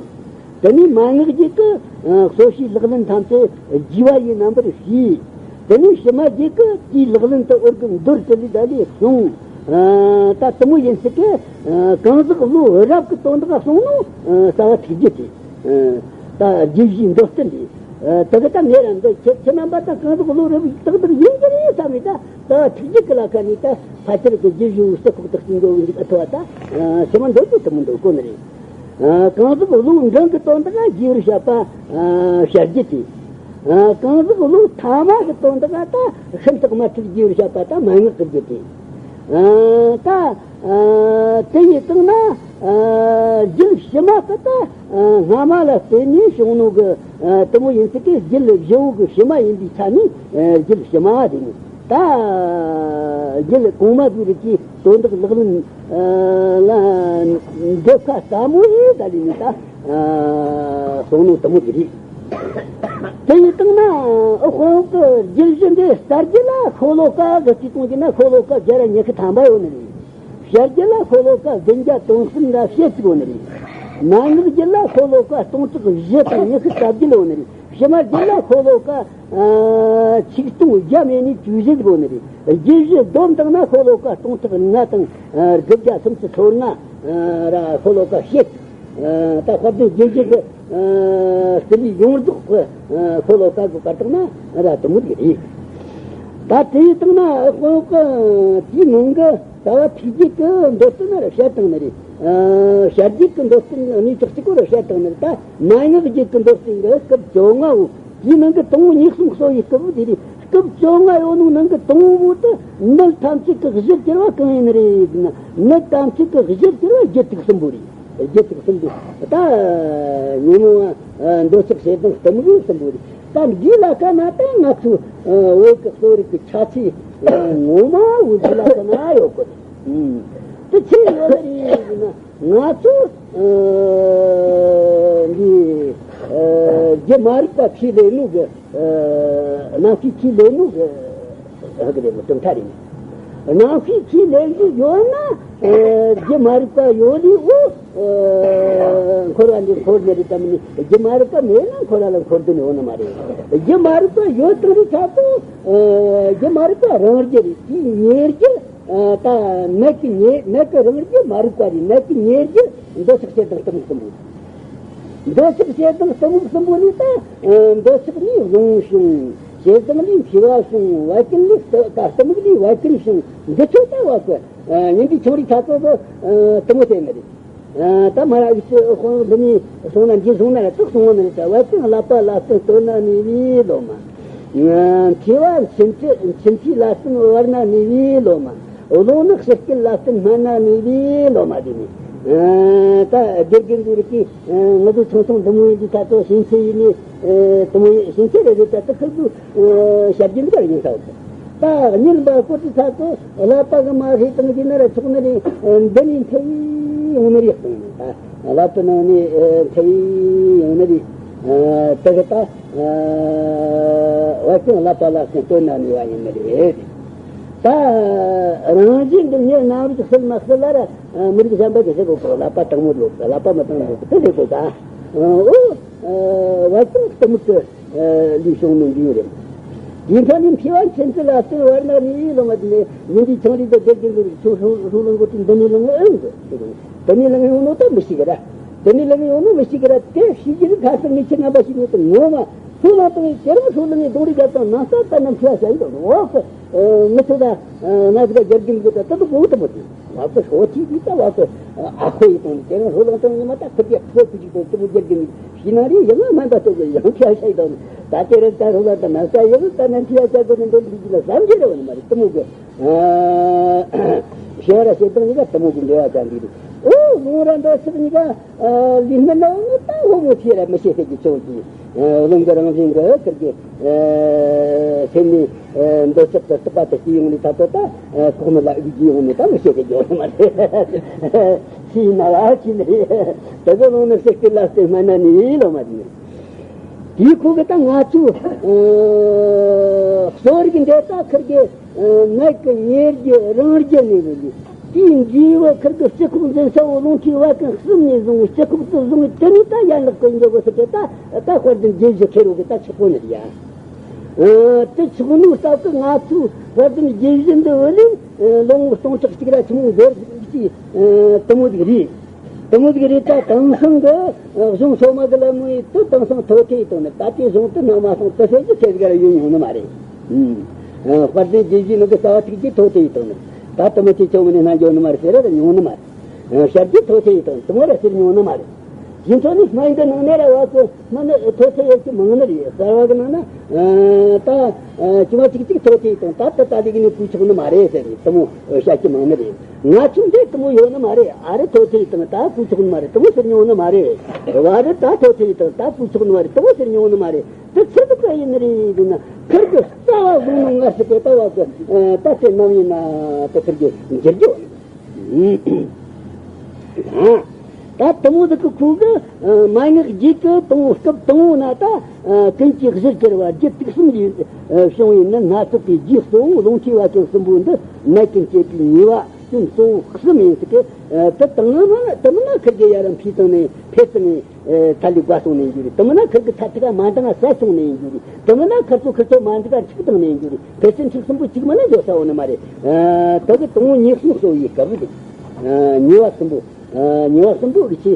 དེ་ནས་མན་ངག་བརྒྱད་ཀྱི་གཙོ་བྱའི་ལག་ལེན་ཐམས་ཅད་རྒྱས་པ་ཡི་རྣམ་པར་ཤེས། དེ་ནས་ཕྱི་མ་བརྒྱད་ཀྱི་དེའི་ལག་ལེན་དུ་འོར་གི་མདོར་བསྡུས་ལས་ད་ལས་གསུངས། ད་དེ་མོ་ཡིན་ཚུལ་གྱི་གང་ཟག་བློ་རབ་ཀྱི་དོན་དག་གསུངས་ནོ་རྩ་བ་ཐུགས་རྒྱུད་དེ། ད་རྒྱུད་བཞིའི་མདོ་བསྟན་དེ། དེ་གི་ད་ངས་རང་འདི་ཁྱེད་ཁྱེད་རྣམ་པ་ད་གང་ཟག་བློ་རབ་ཏག་ཏག་ཡིན་གྱི་རེད་བསམ་མེད། ད་ད་ཐུགས་རྒྱུད་ཀྱི་ལ་ཁ་ནས་ད་ཕལ་ཆེར་གྱི་རྒྱུད་བཞི་བོའི་སྤྱི་ཁོག་ཏུ་བརྩི་འགྲོ་བའི་འཇུག་ཨ་ཐུ་བ་ད་སེམས་མ་འདོད་ཀྱི་དེ་མོ་འདོད་གོ་ནི་རེད། གང་ཟག་བློ་འབྲིང་གི་དོན་དག་རྒྱས་པར་བཤད་པ་བྱ་རྒྱུད་དེ། གང་ཟག་བློ་ཐ་མ་གི་དོན་དག་ད་ཤིན་ཏུ་མ་ཐུབ་རྒྱས་པར་བཤད་པ་ད་མན་ངག་གི་རྒྱུད་དེ། ད་དེ་ཡི་སྟེང་ན་རྒྱུད་ཕྱི་མ་གི་ད་སྔ་མ་ལ་བརྟེན་ནས་བྱུང་ནོ་གི་དེ་མོ་ཡིན་ཚུལ་གྱི་རྒྱུད་བཞི་བོ་གི་ཕྱི་མ་ཡིན་པའི་ཆ་ནས་རྒྱུད་ཕྱི་མ་དེ་ནི། ད་རྒྱུད་གོང་མ་ཟིག་རིགས་ཀྱི་དོན་དག་ལག་ལེན་ལ་འདེབས་ཁ་དཀའ་མོ་ཡིན་ད་ལི་ནི་ད་གསུང་ནོ་དེ་མོ་ཟིག་རེད། དེ་ཡི་སྟེང་ན་དཔོན་གྱི་རྒྱུད་བཞི་འདི་རྩ་རྒྱུད་ལ་ཤོ་ལོ་ཀ་གི་བརྩིས་གཏོང་བྱས་ན་ཤོ་ལོ་ཀ་བརྒྱ་ར་ཉི་ཤུ་ཐམ་པ་ཡོད་ནི་རེད། བྱ་རྒྱུད་ལ་ཤོ་ལོ་ཀ་བདུན་བརྒྱ་དོན་གསུམ་ར་ཞེ་གཅིག་ཡོད་ནི་རེད། མན་ངག་རྒྱུད་ལ་ཤོ་ལོ་ཀ་སྟོང་ཕྲག་བཞི་དང་ཉི་ཤུ་རྩ་བརྒྱད་ཡོད་ནི་རེད། ཕྱི་མ་རྒྱུད་ལ་ཤོ་ལོ་ཀ་ཆིག་སྟོང་བརྒྱ་མེད་ནི་བཅུ་བཞི་ཡོད་ནི་རེད། རྒྱུད་བཞི་བསྡོམས་བཏང་ན་ཤོ་ལོ་ཀ་སྟོང་ཕྲག་ལྔ་དང་དགུ་བརྒྱ་སུམ་ཅུ་སོ་ལྔ་ར་ཤོ་ལོ་ཀ་བཤད། ད་དཔལ་ལྡན་རྒྱུད་བཞི་གི་སྤྱི་ལེ་ཡོངས་རྫོགས་ཀྱི་ཤོ་ལོ་ཀ་གི་བཀར་བཏང་ན་ར་དེ་མོ་ཟིག་རེད། ད་དེ་ཡི་སྟེང་ན་དཔོན་གྱི་དེའི་ནང་གི་རྩ་བ་ཐུགས་རྒྱུད་ཀྱི་མདོ་བསྟན་ན་ར་བཤད་བཏང་ནི་རེད། བྱ་རྒྱུད་ཀྱི་མདོ་བསྟན་གནས་ཚུལ་གཅིག་པོ་ར་བཤད་བཏང་ནི་རེད། ད་མན་ངག་རྒྱུད་ཀྱི་མདོ་བསྟན་གྱི་སྐབས་བཅོ་ལྔ་བོ། དེའི་ནང་གི་དང་པོ་ཉེར་གསུམ་གསོ་བའི་སྐབས་དེ་རེད། སྐབས་བཅོ་ལྔ་ཡོད་ནོ་ནང་གི་དང་པོ་དེ་ནད་ཐམས་ཅད་ཀྱི་གཞི་གྱུར་བ་གང་ཡིན་རེད་ཟེར་ན། ནད་ཐམས་ཅད་ཀྱི་གཞི་གྱུར་བ་རྒྱུད་ཐུགས་གསུམ་པོ་རེད། རྒྱུད་ཐུགས་གསུམ་པོ་ད་ཉོན་མོངས་པ་འདོད་ཆགས་ཞེ་སྡང་གཏི་མུག་གསུམ་པོ་རེད། ད་འདིའི་ལ་ཁ་ན་ད་ང་ཚོ་བོད་ཀྱི་གསོ་རིག་གི་ཆ་ཚད་ངོ་མ་བོད་འདི་ལ་ཁ་ན་ཡོད་གི་རེད། དེ་ཆི་ཡོད་རེད་ཟེར་ན། ང་ཚོ་ཨ་འདི་ཨ་རྒྱུ་མ་རིག་པ་ཁས་ལེན་ནོ་གི་ཨ་རྣམ་ཤེས་ཁས་ལེན་ནོ་གི་ཨ་གི་རེད་མོ་གྲུབ་མཐའ་རེད། རྣམ་ཤེས་ཁས་ལེན་གི་ཡོད་ན་ཨ་རྒྱུ་མ་རིག་པ་ཡོད་ལི་འོ་ཨ་འཁོར་བ་འདི་འཁོར་ནི་རེད་དམ་ནི། རྒྱུ་མ་རིག་པ་མེད་ན་འཁོར་བ་ལ་འཁོར་དོན་ཡོད་ནི་མ་རེད། རྒྱུ་མ་རིག་པ་ཡོད་དང་རིག་ཐག་ཏུ་ཨ་རྒྱུ་མ་རིག་པ་རང་རྒྱུ་རེད། དེའི་ཉེར་རྒྱུ། ད་ནད་ཀྱི་ཉེ་ནད་ཀྱི་རང་རྒྱུ་མ་རིག་པ་རེད། ནད་ཀྱི་ཉེ་རྒྱུ་འདོད་ཆགས་ཞེ་སྡང་གཏི་མུག་གསུམ་པོ། འདོད་ཆགས་ཞེ་སྡང་གཏི་མུག་གསུམ་པོ་ནི་ད་འདོད་ཆགས་ནི་རླུང་བྱུང་། ཞེ་སྡང་ནི་མཁྲིས་པ་བྱུང་། བད་ཀན་ནི་གཏི་གཏི་མུག་ནི་བད་ཀན་བྱུང་། འདི་ཚོ་ད་བ་གི་ཉིན་དེའི་ཆུང་རིགས་ཁ་ཚོ་གི་གཏི་མུག་དེ་ནི་རེད། ད་མ་ར་ཨི་ཚེ་དཔོན་འདི་ནས་སོང་ན་འདི་སོང་ན་ལ་ཙོག་སོང་བ་ནི་རེད། ད་བད་ཀན་ཀླད་པ་ལ་བརྟེན་སྟོད་ན་ནི་བའི་ལོ་མ། མཁྲིས་པ་མཆིན་མཆིན་མཁྲིས་ལ་བརྟེན་བར་ན་ནི་བའི་ལོ་མ། རླུང་ནི་ཕྱི་སྐྱེད་ལ་བརྟེན་སྨད་ན་ནི་བའི་ལོ་མ་དེ་ནི། ད་དགེ་རྒན་འདི་རིགས་ཀྱིས་ང་ཚོ་ཆུང་ཆུང་འདི་མོ་ཡིན་དུས་ད་ཚོ་ཕྱིན་ཆད་ཡིན་ནི་དེ་མོ་ཕྱིན་ཆད་རེ་རེ་ད་ད་ཁག་ཏུ་བཤད་རྒྱུ་འདི་ག་ཡིན་ས་འོ། ད་གཉིད་ལམ་པ་སྐོར་དུས་ཚ་ཚོ་ཀླད་པ་གི་མ་ཧེ་བཏང་གི་ན་ར་ཆོག་ནི་རེད། འདི་ནི་མཐེ་བོ་ཡོང་ནི་རེད་གཏོང་ནི་ད་ཀླད་པ་ནང་ནས་མཐེ་བོ་ཡོང་ནི་རེད། དེ་གི་ད་བད་ཀན་ཀླད་པ་ལ་བརྟེན་སྟོད་ན་ནི་བ་ཡིན་ནི་རེད། ད་རང་བཞིན་འདི་ཉིད་རྣམ་རིག་གསལ་མ་གསལ་ལ་ར་མི་རིགས་གཞན་པ་གི་ཟེར་གོ་གི། ཀླད་པ་དྲང་མོ་ལོག་ཀླད་པ་མི་དྲང་མོ་དེ་ཟེར་གོ་ག། འོ་བད་ཀན་གཏི་མུག་གི་ལུས་བྱུང་ནོ་འདི་ཡོད་རེད། དེ་འཕྲོ་ནས་མཁྲིས་པ་མཆིན་མཁྲིས་ལ་བརྟེན་བར་ན་ནི་ལོ་མ་དེ་ནས་ཉིན་དེའི་ཆུང་རིགས་དང་དགེ་རྒན་ལུ་ཆུང་ཧྲུ་ཧྲུ་ལུང་གོ་དྲིན་འདི་ནས་ལངས་ཨེ་འོང་གི། དེ་ནས་ལངས་ཡོང་ནོ་ད་མི་ཤེས་གི་ར། དེ་ནས་ལངས་ཡོང་ནོ་མི་ཤེས་གི་ར། དེ་ཤེས་ཀྱི་རིགས་ཁ་སང་ངེད་ཆོས་རྣམ་པ་ཞིག་ནས་དང་ངོ་མ་ཧྲུ་ལུང་དང་དེ་རིང་ཧྲུ་ལུང་ངས་རྡུང་རེས་རྒྱབ་དང་ནང་ས་ད་ནམ་མཁྲིས་པ་བྱ་ཡི་དང་འོ་གི། མི་ཚོ་ད་ང་ཚོ་ད་དགེ་རྒན་གི་ད་ད་དུ་གོ་ཐུབ་མོ་དེ། བ་ཚོ་ཧྲོ་ཐི་དི་ད་བ་ཚོ་ཨ་ཁོ་ཡི་དང་དེ་རིང་ཧྲུ་ལུང་དང་ཉི་མ་ད་ཁུ་དེ་ཁོ་ཁུ་ཅིག་དང་དུ་མོ་དགེ་རྒན་ཤི་ན་རེ་ཡང་སྨན་པ་ཚོ་གི་ཡང་ཁྱི་ཤ་ཡི་དང་ད་དེ་རིང་ད་ཧྲུ་ལུང་ད་ན་ས་ཡང་ད་ན་ཁྱི་ཡ་ཆ་གོ་ནི་འདོན་ཐུབ་ཀྱི་ན་བསམ་གྱི་རེ་བ་ནི་མ་རེད། དུ་མོ་གི་ཤེས་ར་ཤེས་དང་ནི་ད་དུ་མོ་གི་འབྲེལ་བ་ཅན་འདི་རེད། ཨོ་ རླུང་ར་འདོད་ཆགས་གཉིས་ཀ་ལུས་སྨིན་ནོ་ནི་ད་ཧོ་མོ་ཐེ་ར་མི་ཤེས་ཟེར་གྱི་ཆོག་གི། རླུང་གི་རང་བཞིན་གྱི་ཁིར་གི་སེམས་ནི་འདོད་ཆགས་ཀྱི་རྟག་པ་དེ་སྐྱེ་ཡོང་ནི་ད་ལྟོ་ད་ལྐོག་མི་ལ་འུག་གི་ཡོང་ནི་ད་མི་ཤེས་ཟེར་གྱི་ཡོད་མ་རེད། ཤི་ན་ལ་ཤི་ནི་རེད། དེ་གི་རླུང་ནི་ཕྱི་སྐྱེ་ལ་སྟེ་སྨིན་ན་ནི་ལོ་མ་རེད། དེའི་ཁུག་གི་ད་ང་ཚོའི་གསོ་རིག་འདི་ད་ཁིར་གི་ནད་ཀྱི་ཉེ་རྒྱུ་རིང་རྒྱུ་ནས་བུད་ལས། དེའི་འབྲས་བུ་ཁིར་གི་སྤྱི་ཁོག་འཛིན་ས་བོ་རླུང་མཁྲིས་བད་ཀན་གསུམ་ནས་བཟུང་སྤྱི་ཁོག་ཏུ་བཟུང་བའི་དེ་ནས་ད་ཡན་ལག་གི་འཇོག་གི་ཟེར་གི་ད་ད་དཔལ་ལྡན་རྗེས་བཞི་ཁེ་རོ་གི་ད་ཆགས་པོ་ནི་རེད་ཡ། དེ་ཆགས་ནོ་སྟབས་ཀྱིས་ང་ཚོའི་དཔལ་ལྡན་རྗེས་བཞི་འདི་བུད་ལས་ལོ་ངོ་སྟོང་ཕྲག་གཅིག་ར་ཆི་མོ་འགོར་གི་དེ་མོ་ཟིག་རེད། དེ་མོ་ཟིག་རེད། ད་དེང་སང་གི་གཞུང་སོ་མ་གི་ལམ་མོ་ཡིས་དེ་དེང་སང་ཐོ་ཐེ་ཡིས་བཏང་ནི། ད་དེ་གཞུང་དེ་ནང་མ་སོང་དེ་ཟེར་གྱི་ཁྱེད་ཟིག་ར་ཡོད་མྱོང་ནི་མ་རེད། ཨུམ། དཔལ་ལྡན་རྗེས་བཞིའི་ནང་གི་རྩ་བ་ཐུག་གི་ཐོ་ཐེ་ཡིས་བཏང་ནི། ད་དེ་མོ་ཆེ་ཆུང་མི་ནས་སྣང་རྒྱུ་ནི་མ་རེད་ཟེར་ར་མྱོང་ནི་མ་རེད། ཞབས་ཀྱི་ཐོ་ཐེ་ཡིས་བཏང་ནི་དེ་མོ་ར་ཟེར་མྱོང་ནི་མ་རེད། ཡིན་ཚོ་ནི་སྨན་གྱི་ནང་ནས་ར་བ་གི་སྨན་ནི་ཐོ་ཐེ་ཡོད་ཀྱི་མང་ནི་རེད། གསར་བ་གི་ནང་ན་ད་ཅུང་བ་ཅིག་ཅིག་ཐོ་ཐེ་ཡིས་བཏང་། ད་ད་ད་ལི་གི་ནི་གོས་ཆོག་ནི་མ་རེད་ཟེར་ནི་དེ་མོ་བཤད་ཀྱི་མང་ནི་རེད། ང་ཚོ་འདི་དེ་མོ་ཡོད་ནི་མ་རེད། ཨ་རི་ཐོ་ཐེ་ཡིས་བཏང་ད་གོས་ཆོག་ནི་མ་རེད་དེ་མོ་ཟེར་མྱོང་ནི་མ་རེད། བ་རི་ད་ཐོ་ཐེ་ཡིས་བཏང་ད་གོས་ཆོག་ནི་མ་རེད་དེ་མོ་ཟེར་མྱོང་ནི་མ་རེད། དེ་ཆི་ཟིག་ག་ཡིན་ནི་རེད་ཟེར་ན་ཁིར་གི་རྩ་བ་བཟུང་ནི་ངར་ཞིག་གི་ལྟ་བ་གི་ད་དེ་ནམ་ཡིན་ན་དེ་ཁིར་གི་འགྱུར་རྒྱུ། ད་དེ་མོ་ཟིག་གི་ཁུག་གི་མན་ངག་རྒྱུད་ཀྱི་དང་པོ་སྐབས་དང་པོ་ན་ད་ཀུན་གྱི་གཞིར་གྱུར་པ་རྒྱུད་དུག་གསུམ་ལས་བྱུང་བའི་ནད་སྣ་ཚོགས་པའི་རྗེས་གཙོ་བོ་རླུང་མཁྲིས་བད་ཀན་གསུམ་པོ་འདི་ནད་ཀུན་བསྐྱེད་པའི་ཉེས་པ་ཀུན་གཙོ་བོ་གསུམ་ཡིན་ཟེར་གི། དེ་དང་ན་དེ་མིན་ན་ཁིར་གི་ཡ་ར་འཕེལ་བཏང་ནས་འཕེལ་བཏང་ནས། ཐ་ལི་དགའ་སོང་ནས་འགྱུར་རེད། དེ་མིན་ན་ཁིར་གི་ཐ་ཐི་ག་མ་འདང་ང་ཟད་སོང་ནས་འགྱུར་རེད། དེ་མིན་ན་ཁིར་ཚོ་ཁིར་ཚོ་མ་འདི་ག་འཁྲུག་བཏང་ནས་འགྱུར་རེད། ཕལ་ཆེར་འཁྲུག་གསུམ་པོ་གཅིག་མིན་ན་འཇོག་ས་ཡོད་ནི་མ་རེད། ད་གི་དང་པོ་ཉེས་གསུམ་གསོ་བའི་སྐབས་རེད། ཉེས་པ་གསུམ་པོ། ཉེས་པ་གསུམ་པོ་གི་ཆེ།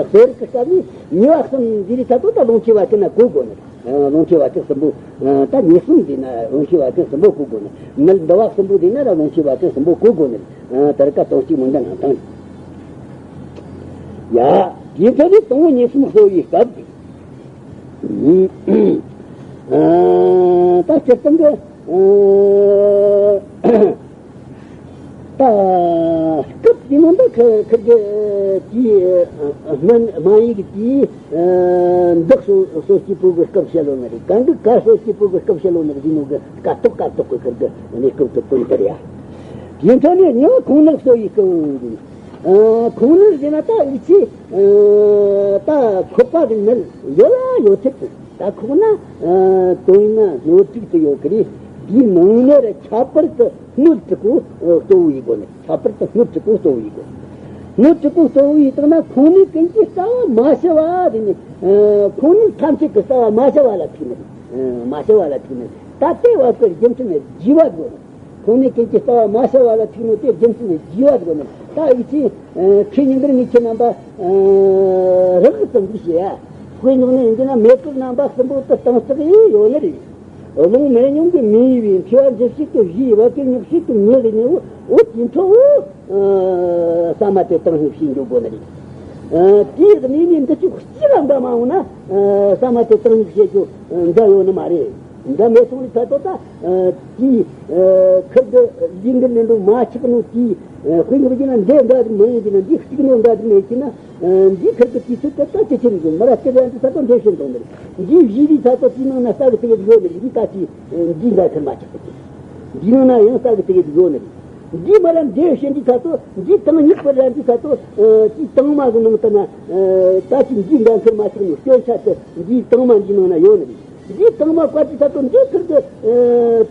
གསོ་རིག་གི་སྐབས་ནས་ཉེས་པ་གསུམ་འདི་རེད་ད་དོ་ད་རླུང་མཁྲིས་བད་ཀན་ན་གོ་དགོས་ནི། རླུང་མཁྲིས་བད་ཀན་གསུམ་པོ། ད་ཉེས་གསུམ་འདི་ན་རླུང་མཁྲིས་བད་ཀན་གསུམ་པོ་གོ་དགོས་ནི། མི་འདི་བ་གསུམ་པོ་འདི་ན་ར་རླུང་མཁྲིས་བད་ཀན་གསུམ་པོ་གོ་དགོས་ནི། ད་ར་ཀ་དོན་གཅིག་མི་འདྲ་ནང་དང་། ཡ། དེའི་ཐོག་ནས་དང་པོ་ཉེས་གསུམ་གསོ་བའི་སྐབས། ད་སྤྱིར་བཏང་གི་ད་སྐབས་དེ་ནང་དུ་ཁི་ཁིར་གི་དེའི་སྨན་སྨན་ཡིག་དེའི་འདག་གསོ་གསོ་སྐྱིད་པོ་གི་སྐབས་བཤད་ལོ་ནི་རེད། གང་གི་ག་གསོ་སྐྱིད་པོ་གི་སྐབས་བཤད་ལོ་ནི་རེད། དེ་ནང་གི་སྐབས་ཐོག་སྐབས་ཐོག་གི་ཁིར་གི་གནས་སྐབས་དུ་དོན་དེ་རེད་ཡ། དེའི་ཐོག་ནས་ཉེ་བ་ཁོང་ནག་གསོ་ཡི་སྐབས། ཁོང་ནི་ཟེར་ན་ད་འུ་ཚོས་ད་ཁོག་པ་གི་ནད་ཡོད་ལ་ཡོད་ཚད་དུ་ད་ཁོག་ན་དོན་ན་སྣོད་དྲུག་ཏུ་ཡོད་གི་རེད། དེའི་ནང་ནས་ར་ཁྱད་པར་དུ་སྣོད་དྲུག་པོ་གཙོ་བོ་ཡིན་དགོས་ནི། ཁྱད་པར་དུ་སྣོད་དྲུག་པོ་གཙོ་བོ་ཡིན་དགོས། སྣོད་དྲུག་པོ་གཙོ་བོ་ཡིན་དང་ན་ཁོང་ནི་ཀུན་གྱི་རྩ་བ་མ་ཤི་བ་དེ་ནི་ཁོང་ནི་ཐམས་ཅད་ཀྱི་རྩ་བ་མ་ཤི་བ་ལ་ཐུག་ནི་རེད། མ་ཤི་བ་ལ་ཐུག་ནི་རེད། ད་དེ་བ་ཀི་རྒྱུ་མཚན་ནི་རྒྱས་པ་དགོས་ནི། ཁོང་ནི་ཀུན་གྱི་ལྟ་བ་མ་ཤར་བ་ལ་ཐུག་ནོ་དེ་རྒྱུ་མཚན་ནི་རྒྱས་པ་དགོས་ནི། ད་འུ་ཚོས་ཁོས་ཉིན་དཀར་ངེས་ཁྱེད་རྣམ་པ་རག་གི་ཙམ་གྱིས་བཤད་ཡ། དཔེ་ཉོག་ནི་ཡིན་གྱི་ན་མེ་ཏོག་རྣམ་པ་གསུམ་པོ་དུ་དང་སྲེག་ཡས་ཡོད་ནི་རེད། རླུང་མེ་ཉུང་གི་མེ་ཡི་བའི་མཁྲིས་པ་འཇིབ་ཤིག་ཏུ་བཞི་ཡི་བད་ཀན་མྱུག་ཤིག་ཏུ་མེ་གི་ནི་འོ་དེ་འཕྲོ་འོ། ས་མ་དེ་དང་སྙིགས་ཤིག་འཇོག་དགོས་ནི་རེད། དེའི་གནས་ནི་འདི་ཚོ་སྤྱི་ལ་འདྲ་མ་འོང་ན་ས་མ་དེ་དང་སྙིགས་བཤད་རྒྱུ་འདྲ་ཡོད་ནི་མ་རེད། འདྲ་མེད་སོང་ནི་ད་ལྟ་ད། དེའི་ཁིར་གི་ལུས་འདི་ལེན་འགྲོ་མ་ཆགས་ནོ་དེའི་དཔེ་ཉོག་གི་ན་འདི་འདྲ་ཟིག་མི་ཡོང་གི་ན་འདི་གཅིག་ནོ་འདྲ་ཟིག་མེད་གི་ན་འདི་ཁིར་གི་དུས་ཚོད་དེ་ད་ཅི་ཆེ་ནི་མི་ར་སྟེར་ཡ་འདི་ད་དོ་འདྲེ་བྱེད་འདོང་ནི་རེད། འདིའི་བཞི་རིའི་ཚ་ཚོ་དེའི་ནང་ན་ས་གི་དེ་གི་ཡོད་ནི་རེད། འདི་ད་ཅི་འདི་འདྲ་ཁིར་མ་ཆགས་གི་འདི་ནང་ན་ཡང་ས་གི་དེ་གི་ཡོད་ནི་རེད། འདི་མ་ར་འདྲེ་བྱེད་འདི་ཚ་ཚོ་འདི་དང་ཉིད་པར་ར་འདི་ཚ་ཚོ་དེའི་དང་མ་གི་ནང་དུ་ན་ད་ཅི་འདི་འདྲ་ཁིར་མ་ཆགས་ནི་སྐྱོན་ཆ་དེ་འདིའི་དང་མ་འདི་ནང་ན་ཡོད་ནི་རེད། འདིའི་དང་མ་བཀའ་དྲིན་ཐབས་དང་འདི་ཁིར་གི་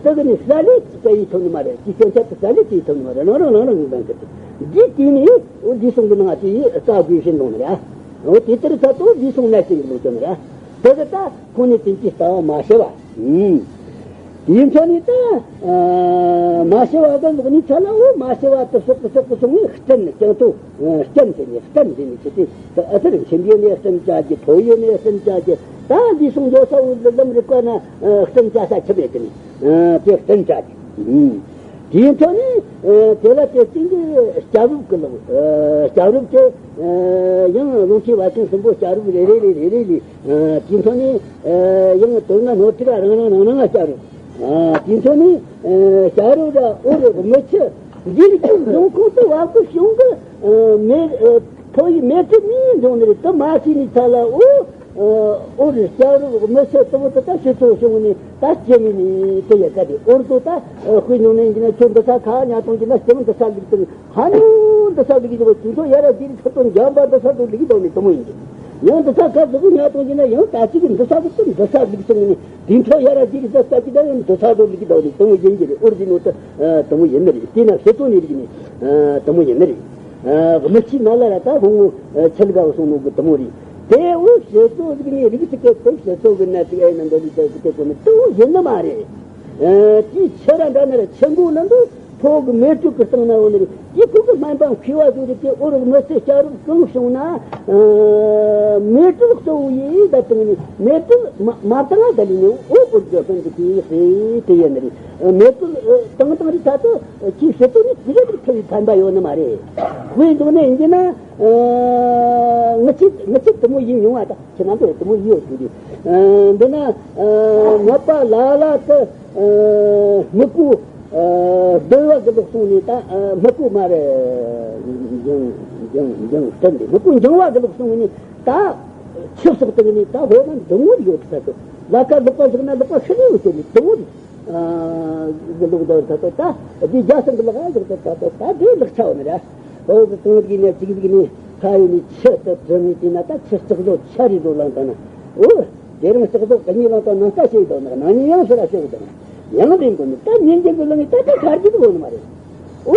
དེ་གི་ནི་ས་ལེ་ཅིག་ག་ཡིད་ཐོབ་ནི་མ་རེད། འདིའི་སྐྱོན་ཆ་དེ་ས་ལེ་ཅིག་ཡིད་ཐོབ་ནི་མ་རེད། རང་རང་རང་རང་གི་འདང་གི་དེ་འདིའི་དུས་ནི་འོ་འདི་སོང་གི་ནང་དེ་ཡི་རྩ་དགོས་བཞིན་འདོང་ནི་རེད། འོ་དེ་ལྟར་ད་དོ་འདི་སོང་ནས་ཅིག་ལོ་ཅོ་ནི་རེད། དེ་གི་ད་ཁོང་ནི་དེང་གི་ལྟ་བ་མ་ཤེས་པ། དེའི་མཚོན་ནི་ད་མ་ཤེས་པ་གི་ལོག་ནི་ཚ་ལ་འོ་མ་ཤེས་པ་དེ་སོག་གི་སོག་གི་སོང་ནི་སྐྲན་ནི་ཀྱང་དོ། སྐྲན་དེ་ནི་སྐྲན་དེ་ནི་ཆེ་དེ་ཨ་ཐར་ཁྱིམ་ཡོད་ནས་སྐྲན་བཅའ་རྒྱུ། ཕོ་ཡོད་ནས་སྐྲན་བཅའ་རྒྱུ། ད་འདི་སོང་འགྱོ་ས་འོ་ལམ་རིག་པ་ན་སྐྲན་བཅའ་ས་ཁྱིམ་ཡོད་དེ་ནི་དེ་སྐྲན་བཅའ་རྒྱུ། དེའི་ཐོག་ནས་དེ་ལ་དེ་སྟེང་གི་སྐྱ་རུབ་ཀྱི་ལོག་སྐྱ་རུབ་དེ་ཡང་རླུང་མཁྲིས་བད་ཀན་གསུམ་པོ་སྐྱ་རུབ་རེ་རེ་རེ་རེ་རེ་ལས་དེའི་ཐོག་ནས་ཡང་དོན་ལྔ་སྣོད་དྲུག་རང་རང་རང་རང་ལ་སྐྱ་རུབ། དེའི་ཐོག་ནས་སྐྱ་རུབ་ར་འོ་རེ་མི་ཆུ་འདི་རིགས་ཀྱི་འབྱུང་ཁུངས་དུ་བ་ཀུ་གཞུང་གི་མེ། ཚོ་ཡི་མེ་ཁྲི་མིའི་འབྱུང་ནི་རེད། དུ་མ་ཤི་ནི་ཚ་ལ་འོ། འོ་རེ་སྐྱ་རུ་མི་ཚེ་དུ་བོ་དུ་ད་ཤི་ཚོ་བྱུང་ནི་ད་སྐྱེ་མི་ནི་དུ་ཡ་ག་དེ་འོར་དུ་ད་དཔེ་ཉུང་ནས་ཡིན་ན་ཁྱོད་འདི་ས་ཁ་ཉ་གཏོང་གི་ན་སྐྱེ་མི་འདི་ས་ལུག་དང་ཧ་ནུ་འདི་ས་ལུག་གི་འདི་བོ་དུས་ཚོད་ཡ་ར་དེ་རིགས་ཚོ་དང་འཇམ་པ་འདི་ས་དུ་ལུག་གི་དོ་ནི་དུ་མོ་ཡིན་གི། ཡང་འདི་ས་ཁ་ཟུག་གི་ཉ་གཏོང་གི་ན་ཡང་ད་ཅི་གི་འདི་ས་གི་དུ་འདི་ས་ལུག་སོང་ནི་དུས་ཚོད་ཡ་ར་དེ་རིགས་ས་ས་གི་ད་ཡང་འདི་ས་དུ་ལུག་གི་དོ་ནི་དུ་མོ་ཡིན་གི་རེད། འོར་གི་ནོ་ད་དུ་མོ་ཡིན་ནི་རེད། དེ་ན་ཤེས་ཚོ་ནི་རིགས་ནི་དུ་མོ་ཡིན་ནི་རེད། མི་ཆི་ན་ལ་ར་ད་ཧོ་མོ་ཆེ་ལ་ག་སོང་ནོ་གི་དུ་མོ་རེད། དེ་འོ་ཞེ་ཚོ་ཟིག་ནི་རིགས་ཚིག་གི་དེ་ཞེ་ཚོ་གི་ན་ཚིག་ཨེ་ན་འདོ་ལི་དེ་གི་དེ་གོ་ནི་དུ་ཡིན་ནི་མ་རེད། དེ་ཆེ་ར་འདྲ་ན་ར་ཆེན་པོ་ན་འདུག་ཕོ་གི་མེ་དྲོད་ཀྱི་སྟེང་ན་འོ་ནི་རེད། དེ་ཕོ་གི་སྨན་པ་མཁས་པ་ཟིག་རེད། དེ་འོ་རིག་མི་ཚེ་སྐྱ་རུབ་གང་བྱུང་ན་མེ་དྲོད་གཙོ་བོ་ཡིན་ད་དང་ནི་མེ་དྲོད་མ་མ་བཏང་ང་ད་ལི་ནི་འོ་འོ་རྒྱ་སོན་གི་དེ་ཧེ་དེ་ཡིན་ནི་རེད། མེ་དྲོད་བཏང་བཏང་རི་ད་དུ། ཁྱི་ཞེ་ཚོ་ནི་དེ་རེད་ཐུབ་པའི་ཕན་པ་ཡོད་ནི་མ་རེད། དཔེ་འདུག་ནས་ཡིན་གྱི་ན། ངི་ཆི་ངི་ཆི་དུ་མོ་ཡིན་ཡོང་བ་དང་ཁྱི་ནང་དུ་དུ་མོ་ཡིན་ཡོད་དུ་རེད། འདི་ན་མ་པ་ལ་ལ་དུ་སྨུ་གུ་བདེ་བ་གི་ལོག་སོང་ནས་ད་སྨུ་གུ་མ་རེད། འགྱིང་འགྱིང་འགྱིང་སྟན་འདི་སྨུ་གུ་འགྱིང་བ་གི་ལོག་སོང་ནས་ད་ཆིབས་སོགས་དུ་ནས་ད་ཧོ་ན་འདི་མོ་ཡོད་ས་དུ་ལ་ཁ་ལོག་པ་ཟིག་ན་ལོག་པ་ཤི་ནས་ཡོད་དུ་ནས་དུ་མོ་རེད། གི་ལུགས་འདོར་ད་དོ་ད་འདི་རྒྱ་སེང་གི་ལག་ཡོད་ད་དོ་ད་འདི་ལག་ཆ་བ་ནི་ར། འོ་གི་གང་གི་ནས་ཅིག་ཟིག་ནི་ཁ་ཡི་ནི་ཆུ་དུ་དྲི་ནི་དེ་ན་ད་ཆུ་ལྕགས་བཟོ་ཆ་རི་བཟོ་ལང་ད་ན། འོ་དེ་རིང་ལྕགས་བཟོ་ག་ཉིད་ལང་ད་ནང་ལྟ་ཤེས་དོ་ན་ནང་ཉིད་ཡང་ཤི་ར་ཤེས་དོ་ན་ཡང་དེ་མགོ་ནི་ད་ཉིན་རྒྱུན་གི་ལང་ནི་ད་ད་གར་གི་དུ་བོ་ནི་མ་རེད། འོ།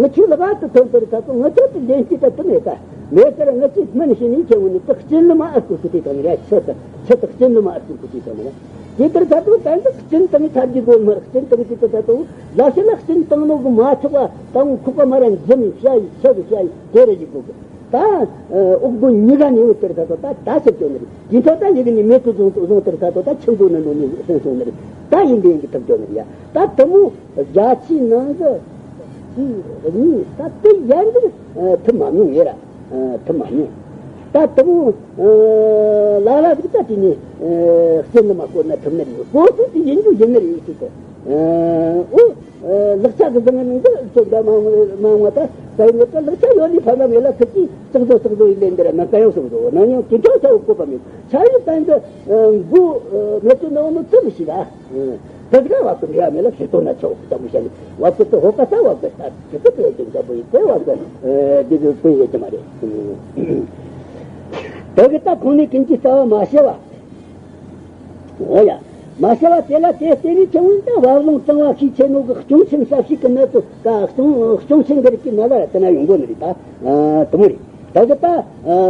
ངི་ཆོས་ལ་བ་དུ་ཐོན་པར་ད་དུ་ངི་ཆོས་དུ་ལྡན་སྐྱེས་ད་དུ་མེད་ད། མེད་ཀར་ངི་ཆོས་སྨན་ཤེས་ནི་ཁྱེད་ངོ་ནི་དུ་སྐྱིན་ལ་མ་ཨ་ཁུ་ཁུ་དེ་དང་ར་ཆེ་ད་ཆེ་ད་སྐྱིན་ལ་མ་ཨ་ཁུ་ཁུ་དེ་དང་ར། དེ་ལྟར་ད་དུ་ད་འདི་སྐྱིན་དང་ཐར་གྱི་སྒོ་མར་སྐྱིན་དང་དེ་ད་ད་དུ་ལ་ཤི་ལ་སྐྱིན་དང་ནོ་གི་མ་ཆོག་པ་དང་ཁུག་པ་མ་ར་འཛིན་ཤ་ཡི་ཆེ་གི་ཤ་ཡི་དེ་ར་ཡི་གོ་གི། ད། ཨོག་སྒོ་གཉིས་ཀ་ནས་འོད་ལྟར་ད་དོ་ད་ད་ཟེར་གྱོ་ནི་རེད། དེ་ཚོ་ད་ཡི་གེ་ནས་མེད་དུ་བཟུང་བཟུང་ལྟར་ད་དོ་ད་ཆུ་འགོ་ནི་འགྲོ་ནི་སོང་སོང་ནི་རེད། ད་ཡིན་པའི་ཡིན་གྱི་ཐུབ་གྱོ་ནི་རེད་ཡ། ད་དུ་མོ་རྒྱ་ཆེའི་ནང་གི་ཆེས་གཉིས་ད་དེ་ཡན་འདིར་ཐུབ་མ་མྱོང་ཡེ་ར། ཐུབ་མ་མྱོང་། ད་དུ་མོ་ལ་ལ་ཟིག་ད་དེ་ནས་སེམས་ནི་མ་བསྐོར་ན་ཐུབ་ནི་རེད། བསྐོར་ཐུབ་དེ་ཡིན་རྒྱུ་ཡིན་ནི་རེད་ཡིན་ཟེར་གྱོ། འོ། ལག་ཆ་གི་བཟང་ངན་འདི་ཚོ་འདྲ་མང་མང་བ་ད་ད་ཡིན་ད་ལག་ཆ་ཡོད་ནི་ཕ་མ་མེད་ལ་ཁི་ཅི་ཙག་ཙོ་ཙག་ཙོ་ཡི་ལེན་འདི་ར་ན་ཀ་ཡོང་སོང་ཟོ་ན་ཡང་དེ་ཚོ་ཚ་བོ་བཀོད་པ་མེད། ཆ་ཡི་ད་འདི་མགོ་མེ་ཚོ་ནང་ནོ་ཙི་མི་ཤི་ད་ད་ག་བ་ཀུན་ཡ་མེད་ལ་ཁི་ཏོ་ན་ཆོག་ད་མི་ཤ་ནི་བ་ཀུ་ཏོ་ཧོ་ཀ་ས་བ་ཀུ་ད་ཁི་ཏོ་པེ་ཅིང་ད་བོ་ཡི་དེ་བ་ཀུ་དེ་ཚོ་ཀུན་ཡེ་ཅི་མ་རེད། ད་གི་ད་ཁོང་ནི་ཀུན་གྱི་རྩ་བ་མ་ཤེས་བ། འོ་ཡ། མ་ཤེས་པ་དེ་ལ་དེ་བརྟེན་ནས་ཆུང་ངུ་ད་བབ་ལོང་གཙང་བ་ཤས་ཆེ་ནོ་གི་གཅོང་ཆེན་ས་ཞིག་གི་ནད་དུ་ད་གཅོང་གཅོང་ཆེན་གི་རིགས་ཀྱི་ནད་ལ་དེ་ན་ཡོང་གོ་ནི་རེད་ད། དུ་མོ་རེད། ད་གི་ད་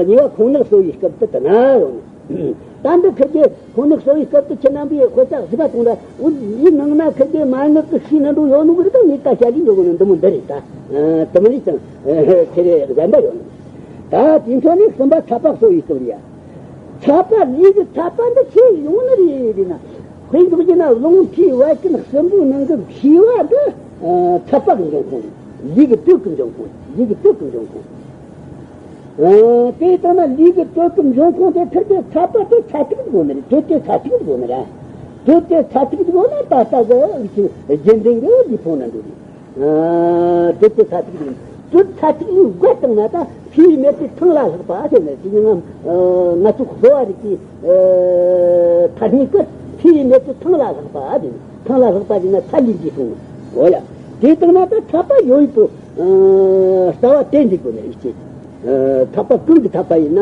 ཉེ་བ་ཁོང་ནག་གསོ་བའི་སྐབས་དུ་དེ་ན་ཡོང་ནི། ད་འདི་ཁི་གེ་ཁོང་ནག་གསོ་བའི་སྐབས་དུ་ཁྱེད་རྣམ་པས་དཔེ་ཆ་གཟིགས་པ་དང་ད་འུ་འདིའི་ནང་ན་ཁི་གེ་མ་ནག་གི་ཤི་ན་འགྲོ་ཡོང་ནོ་གི་རེད་ད། ངས་ད་བཤད་ལས་འགྲོ་གི་ནི་འདི་མོ་འདི་རེད་ད། དུ་མོ་རེད་ཀྱང་ཁྱེད་རེ་གཞན་པ་ཡོང་ནི། ད་དེ་ཚོ་ནི་གསུམ་པ་ཚ་པ་གསོ་བའི་སྐབས་རེད་ཡ། ཚ་པ་ལུས་ཀྱི་ཚ་པ་འདི་ཆེ་ཡོང་ནི་རེད་ཟེར་ན། དཔེ་འཇོག་རྒྱུ་ན་རླུང་མཁྲིས་བད་ཀན་གསུམ་པོའི་ནང་གི་མཁྲིས་པ་འདི་ཚ་པ་གི་འབྱུང་ཁུངས་རེད། ལུས་ཀྱི་དྲོད་ཀྱི་འབྱུང་ཁུངས་རེད། ལུས་ཀྱི་དྲོད་ཀྱི་འབྱུང་ཁུངས། དེ་ལྟར་ན་ལུས་ཀྱི་དྲོད་ཀྱི་འབྱུང་ཁུངས་དེ་ཁིར་གི་ཚ་པ་དེ་ཚ་ཐིག་དགོས་ནི་རེད། དྲོད་དེ་ཚ་ཐིག་དགོས་ནི་རེད། དྲོད་དེ་ཚ་ཐིག་དགོས་ན་ད་ལྟ་གི་རྒྱུན་ལྡན་གྱི་ལུས་ཕུང་ན་འགྲོ་རེད། དྲོད་དེ་ཚ་ཐིག་ཡིན། དྲོད་ཚ་ཐིག་ཡིན་དགོས་བཏང་ན་ད་ཕྱིའི་མེ་དྲོད་ཐང་ལ་ལྷག་པ་ཟེར་ནས་དེ་ནི་ང་ང་ཚོ་གསོ་བ་རིགས་ཀྱི་ཐ་སྙད་ཀྱི་ཕྱིའི་མེ་དྲོད་ཐང་ལ་ལྷག་པ་དེ་ནི་ཐང་ལ་ལྷག་པ་དེ་ན་ཚ་ལུས་འདི་སོང་། འོ་ཡ། དེ་བཏང་ན་ད་ཚ་པ་ཡོད་པོ་རྩ་བ་བསྟེན་འདི་དགོས་ནི་རེད་ཅེས། ཚ་པ་ཀུན་གྱི་ཚ་པ་ཡིན་ན་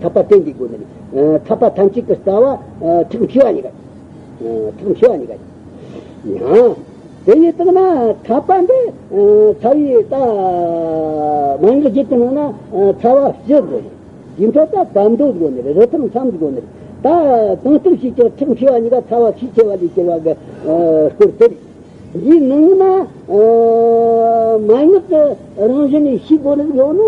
ཚ་པ་བསྟེན་འདི་དགོས་ནི་རེད། ཚ་པ་ཐམས་ཅད་ཀྱི་རྩ་བ་ཐིག་མཁྲིས་པ་གཉིས་ཀ། ཐིག་མཁྲིས་པ་གཉིས་ཀ་ཡང་། དེ་ཡི་སྟེང་ན་ཚ་པ་འདི་ཚ་བའི་ད་མ་ཡིན་གྱི་རྒྱུད་ཀྱི་ནང་ན་ཚ་བ་ཞི་དགོས་ནི། དེ་འཕྲོ་ད་བར་དོ་དགོས་ནི་རི་ཐང་མཚམས་དགོས་ནི། ད་གང་ལྟར་ཞིག་ཀྱང་ཐིག་མཁྲིས་པ་གཉིས་ཀ་ཚ་བ་ཤས་ཆེ་བ་ལས་སྐྱེ་བ་གི་སྐོར་དེ་རེད། འདིའི་ནང་ན་མ་ངག་གི་རང་བཞིན་ནས་ཤེས་དགོས་ནི་ཡོད་ནོ།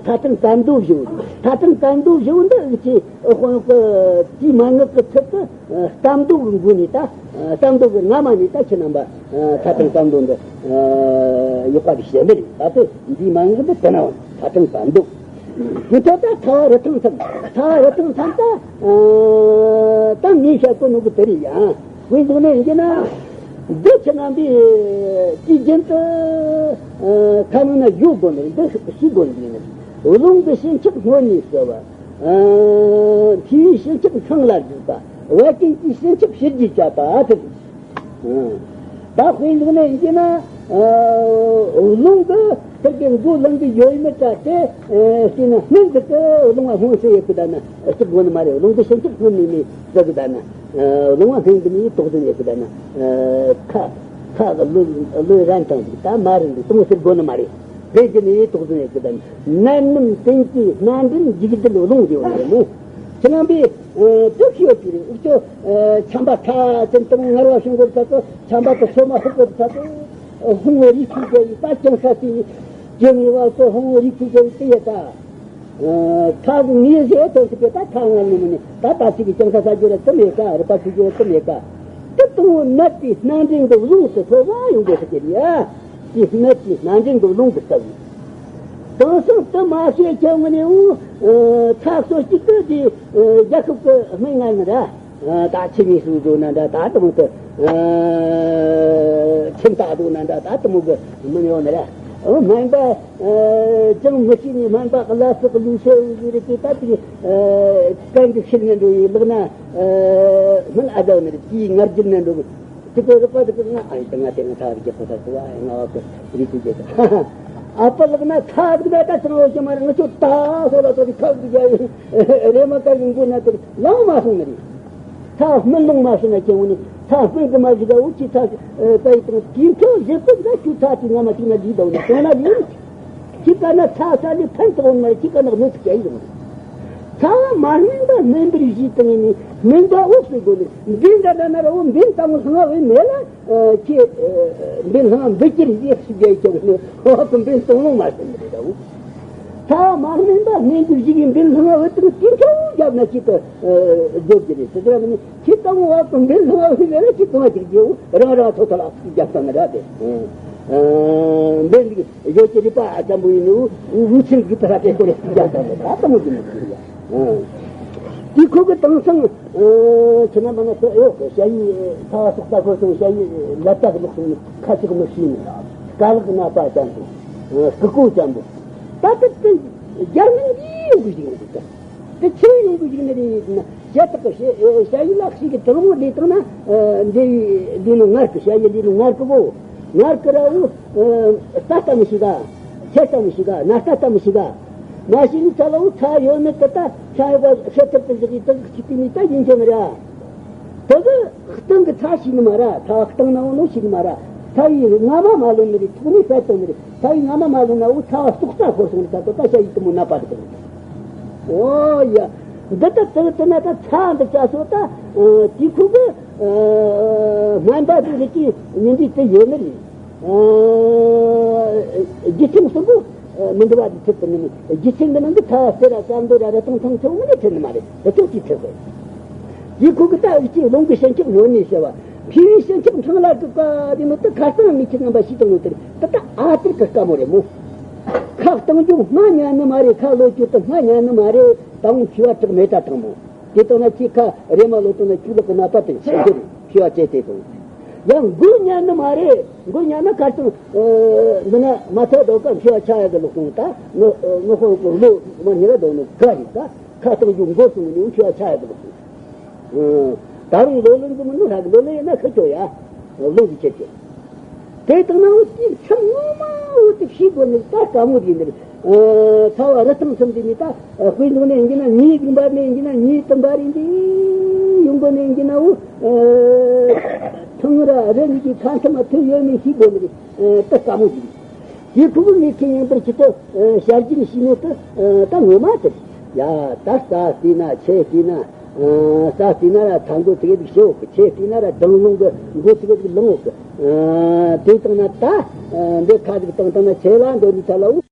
ཐ་ཐང་བར་དོ་བཞི་བོ། ཐ་ཐང་བར་དོ་བཞི་བོ་འདི་ཨུ་ཆེ་དཔོན་གི་དེའི་མ་ངག་གི་ཚུལ་དུ། བར་དོ་གི་མགོ་ནས་ད། བར་དོ་གི་རྔ་མ་ནས་ད་ཁྱེད་རྣམ་པ་ཐ་དང་བར་དོ་འདི་ཡག་པ་གི་བཤད་འདི་རེད། ད་དེ་འདིའི་མ་ངག་འདི་དེ་ན་བ་ཐ་དང་བར་དོ། དེ་ཐོག་ད་ཚ་བ་རི་ཐང་མཚམས། ཚ་བ་རི་ཐང་མཚམས་ད། ད་ངས་བཤད་གོ་ནོ་གི་དེ་རེད་ཡ། དཔེ་འཇོག་ནས་ཡིན་གྱི་ན། འདི་ཁྱེད་རྣམ་པས་དུས་རྒྱུན་དུ། ཁ་ནང་ན་བཞུགས་དགོས་ནི་འདི་ཤེས་དགོས་ནི་ཡིན། རླུང་གི་སྤྱིན་ཆབ་སྔོན་ནས་གསོ་བ། མཐེ་བོའི་སྤྱིན་ཆབ་འཕྲང་ལ་འཇུག་པ། བད་ཀན་གྱི་སྤྱིན་ཆབ་ཕྱི་རྒྱུད་བཅད་པ་དེ། ད་དཔེ་འཇོག་ནས་ཡིན་གྱི་ན། རླུང་གི་དེར་གི་མགོ་རླུང་གི་ཡོད་མེད་ད་དེ། ཨ་སྐྱེས་ན་སྔོན་གི་དེ་རླུང་བ་སྔོན་སེ་ཡོད་གི་ད་ན་སྐྱེ་དགོས་ནི་མ་རེད། རླུང་གི་སྤྱིན་ཆབ་སྔོན་ནས་ནས་བཟོ་གི་ད་ན། རླུང་བ་སྔོན་གི་ནས་དོགས་ཟོན་ཡོད་གི་ད་ན། ཁ་ཁ་གི་ལུས་ལུས་རན་དང་ད་མ་རན་གི་དོགས་ཟོན་དགོས་ནི་མ་རེད། དེ་གི་ནས་དོགས་ཟོན་ཡོད་གི་ད་ན། ནད་རྣམས་དོན་གྱི་སྣ་འདྲེན་འཇིག་རྟེན་རླུང་ཡོད་རེད་མོ། ཁྱེད་རྣམ་པས་དེ་ཤེས་ཡོད་ཀྱི་རེད། འུ་ཚོ་ཆམ་པ་ཁ་ཅན་དང་ངར་བ་བྱུང་དགོས་ཚ་ཚོ་ཆམ་པ་དང་སོ་མ་ཧུབ་དགོས་ཚ་ཚོ། ཧོང་བོ་རིགས་ཁུལ་གྱི་ཡིག་པ་ཀྱང་ས་སི་ཡིག་ཀྱི་ངེས་པ་སོ་ཧོང་བོ་རིགས་ཁུལ་གྱི་ཡིག་དེ་ཡོད་ད། ཁ་གི་ངེས་ཟེར་དོན་ཟེར་གི་ད་ཁ་ངར་ནི་མི་ནི་ད་ད་ཅིག་གི་ཀྱང་ས་ས་རྒྱུ་ར་ཙམ་ཡོད་ཀ་རི་པ་ཆུ་རྒྱུ་ར་ཙམ་ཡོད་ཀ་དེ་དང་བོ་ནད་དེ་སྣ་འདྲེན་གི་རླུང་དུ་ཐོབ་པ་ཡོང་དགོས་ཟེར་གི་རེད་ཡ། དེ་སྣ་དེ་སྣ་འདྲེན་གི་རླུང་གི་རྩ་བའི། དེང་སང་དུ་མ་ཤེས་ཁྱེད་ངོ་ནས་འུ་ཚ་སོ་གཅིག་ཏུ་དེ་རྒྱལ་ཁབ་ཀྱི་མི་ངན་ནི་ར། ད་ཆི་མི་སུ་འགྲོ་ན་འདྲ། ད་དུ་མོ་དུ་ཁྱིམ་ད་འགྲོ་ན་འདྲ། ད་དུ་མོ་གི་མི་ཡོང་ནི་ར། སྨན་པ་ཅང་མི་ཤེས་ནས་སྨན་པ་གི་ལ་སོགས་ལུས་སེ་འུ་ཟེར་གི་ད་དེ་གན་གི་ཤིལ་ནས་འགྲོ་ཡི་ལག་ན་སྨན་ཨ་ཟའོ་ནི་ར། དེའི་ངར་རྒྱུན་ནས་འགྲོ་གི་དེ་ཚོ་རིག་པ་དེ་ཚོ་ང་ཨ་ཡི་དེ་ང་དེ་ང་ཐག་རྒྱག་པ་ད་ཚོ་ཨ་ཡི་ང་བ་གི་རིག་པའི་རྒྱལ་ཁབ། ཨ་ཕ་ལག་ན་ཐག་རྒྱག་ན་ད་ཚང་བོ་ཞིག་མ་རེད། ང་ཚོ་ད་སོ་ལ་ཚོ་དེ་ཐག་རྒྱག་ཡི་རེ་མ་ཀ་ཡི་མགོ་ན་དེ་ལང་མ་སོང་ནི་རེད། ཐག་སྨིན་ལོང་མ་སོང་ན་ཁྱེད་འུ་ནི་ཐག་སྨིན་གི་མ་ཞིག་ག་འུ་ཅི་ཐག་ད་ཡི་དང་དེ་འཕྲོ་བཞི་པོ་ད་ཁྱོད་ཐག་དེ་ང་མ་ཅིག་ན་ལི་ད་འུ་ནི་སོང་ན་ལི། ཅི་ག་ན་ཚ་ས་ནི་ཕན་ཐོགས་མ་ཅི་ག་ན་གནོད་ཀྱི་ཡོང་། ཚ་བ་མ་སྨིན་པ་སྨིན་པར་བྱེད་དང་ནི་སྨིན་པ་འོག་སུ་དགོས་ནི་འབེན་འདྲ་འདྲ་ན་ར་འོ་འབེན་དང་སྔ་བའི་མེ་ལ་ཁྱེད་འབེན་སྔ་འབུད་ཀྱི་རེད་ཞིག་རྒྱལ་ཀྱང་ནི་འོག་གི་འབེན་སྟོང་ལོང་མ་སྨིན་རེད་ད་འོ། ཚ་བ་མ་སྨིན་པ་སྨིན་པར་བྱེད་ཀྱི་འབེན་སྔ་བའི་དང་དེ་འཕྲོ་རྒྱབ་ན་ཅི་ལྟ་བརྗོད་ཀྱི་རེད་ཟེར་ར་ནི། ཁྱེད་ལྟ་བུ་བ་དང་འདི་ལྷ་བ་ལ་ཅི་གང་ཅིག་རྒྱལ་བོ་རང་རང་ཐོག་ཐོག་ལ་རྒྱབ་སྟངས་ར་དེ། འདི་འདི་ཡོད་ཀྱི་རིག་པ་ཙམ་པོ་ཡིན་ནོ། འུ་ཚོའི་རྒྱུད་པ་ལ་དེ་ཁོ་ལ་རྒྱབ་སྟངས་ར་ད་ལྟ་མོ་གི་མི་ཚེ་ཡ། དེ་ཁོ་གི་དེང་སང་ཁྱེད་རྣམ་པ་ན་ཚོ་ཨེ་ཡོད་གི་ཞ་ཡི་ཚ་བ་སོགས་ལྟ་ཁོ་སོང་ཞ་ཡི་ལ་དྭགས་ལོག་སོང་ནི་ཁ་ཅིག་མི་ཤེས་ནི་ར། དཀའ་ལག་ནག་པ་ཙམ་པོ། སྐུ་ཀོ་ཙམ་པོ། ད་ལྟ་དེ་རྒྱ་མིན་གྱིས་ཡོང་གི་ཞིག་ཡོང་གི་ད། དེ་ཆི་ཡོང་གི་ཡིན་ནི་རེད་ན། ཞྭ་དག་གི་ཞྭ་ཡི་ལག་ཤིག་གི་དྲང་མོ་ལས་བཏང་ན། འདི་འདི་ནི་ངར་གི་ཞྭ་ཡི་འདི་ནི་ངར་གི་བོ། ངར་གི་ར་བོ། རྩ་ལྟ་མི་ཤིག་ག་ཚེ་ལྟ་མི་ཤིག་ག་ན་རྟ་ལྟ་མི་ཤིག་ག་མ་ཤི་ནི་ཚ་ལ་བོ་ཚ་ཡོད་མེད་དེ་ད་ཚ་ཡོད་པ་ཤེས་ཐུབ་པའི་འཇིག་གི་དག་གི་ཅི་ཏི་ནི་ད་ཡིན་ཆོག་ནི་ར། དེ་གི་སྟེང་གི་ཚ་ཞིག་ནི་མ་ར་ཚ་བ་སྟེང་ན་བོ་ནོ་ཞིག་ནི་མ་ར། ཚ་ཡི་རྔ་མ་མ་ལོན་ནི་རེད། ཐོག་ནས་ཕེབས་སོང་ནི་རེད། ཚ་ཡི་རྔ་མ་མ་ལོན་ན་འུ་ཚ་བ་སྲོག་རྩ་ཤོར་སོང་རེད། ད་ལྟ་ད་ཤ་ཡི་དུ་མོ་ན་པ་རེད། ཨོ་ཡ། འདི་ལྟ་དེ་དེ་ན་ད་ཚ་འདི་ཅག་སོ་ད། དེ་ཁུ་གི་སྨན་པ་དེ་རིགས་ཀྱི་ཉིན་འདི་དེ་ཡོད་ནི་རེད། རྒྱུ་མཚན་གསུམ་པོ་མི་འདུ་བ་དེ་ཚིག་ཏུ་ནི་རྒྱུ་མཚན་འདི་ནང་གི་ཚ་བ་སེ་ར་སྐམ་འདོད་ར་ར་ཐང་ཐང་ཚོ་མི་ནི་ཚེ་ནི་མ་རེད། དེ་ཚོ་ཅི་ཚེ་ཟེར། དེ་ཁུ་གི་ད་འུ་ཅི་རླུང་གི་སྤྱིན་ཆབ་སྔོན་ནས་ཟེར་བ། མཐེ་བོའི་སྤྱིན་ཆབ་འཕྲང་ལ་སྒུག་པ་དེ་མོ་དེ་ཁ་སང་མི་ཁྱེད་རྣམ་པ་ཤེས་དང་ངོ་དེར་ད་ལྟ་ཨ་ཏིར་གི་དཀའ་མོ་རེད་མོ། ཁ་གཏང་རྒྱུ་སྔ་ཉན་ནི་མ་རེད། ཁ་ལོ་རྒྱུ་དེ་སྔ་ཉན་ནི་མ་རེད། ད་འོང་མཁས་པ་དྲག་མེད་ད་དང་མོ། དེ་ལྟ་ན་ཁྱེད་ཁ་རེ་མ་ལོ་ལྟ་ན་ཁྱུ་ལག་གི་ནད་པ་དེ་ཆེ་གི་རེད། མཁས་པ་བྱས་ཏེ་དང་། ཡང་མགོ་ཉན་ནི་མ་རེད། མགོ་ཉན་ན་ཁ་སང་འདི་ན་མ་ཐག་དོ་ཀ་མཁས་པ་ཆ་ཡ་གི་ལོག་སོང་ད་ངོ་ངོ་ཧོ་གི་ལོ་མ་ཉེ་ར་དོ་ནི་ག་རེད་ད། ཁ་གཏང་རྒྱུ་མགོ་སོང་ནི་འུ་ཁྱོད་ཆ་ཡ་གི་ལོག་སོང་། ད་རུང་ལོ་ལོན་གི་མི་འདུག་ཧྲ་གི་ལོ་ལོན་ཡིན་ན་ཁི་ཁྱོད་ཡ། ལོ་གི་ཁྱེད་ཀྱི། དེ་དང་ན་འུ་དེ་མཚམས་ངོ་མ་འུ་དེ་ཤི་དགོས་ནི་ད་དཀའ་མོ་དེ་ནི། ཚ་བ་རི་ཐང་ཚུན་དེ་ནི་ད་དཔེ་འདུག་ནས་ཡིན་གྱི་ན་ཉིས་ཟིན་པ་ནས་ཡིན་གྱི་ན་ཉིས་དུམ་པ་རིང་དེ་ཡོང་དགོས་ནས་ཡིན་གྱི་ན་འུ། ཐང་ར་རི་ནི་གི་ཁ་མཚམས་མ་ཐུག་ཡོད་ནི་ཤི་དགོས་ནི་ད་དཀའ་མོ་དེ་ནི། དེ་ཕྲུ་གུ་ངས་ཁྱེད་ཉན་པར་ཁྱེད་ཚོ་ཞར་གྱིས་ཤི་ནས་དུ་ད་ངོ་མ་དེ་ཡ། ད་རྩ་བལྟས་ན་ཆེ་བལྟས་ན་རྩ་བལྟས་ན་ར་ཚ་མགོ་ཙིག་གེ་ཞི་འོག་གི། ཆེ་བལྟས་ན་ར་སྦྲང་རླུང་གི་མགོ་ཙིག་གེ་ལངས་འོག་གི། དེ་བཏང་ན་ད་འདི་ཁ་ཅིག་བཏང་བཏང་ན་ཆེ་ལ་འདོད་ནི་ཚ་ལ་འུ།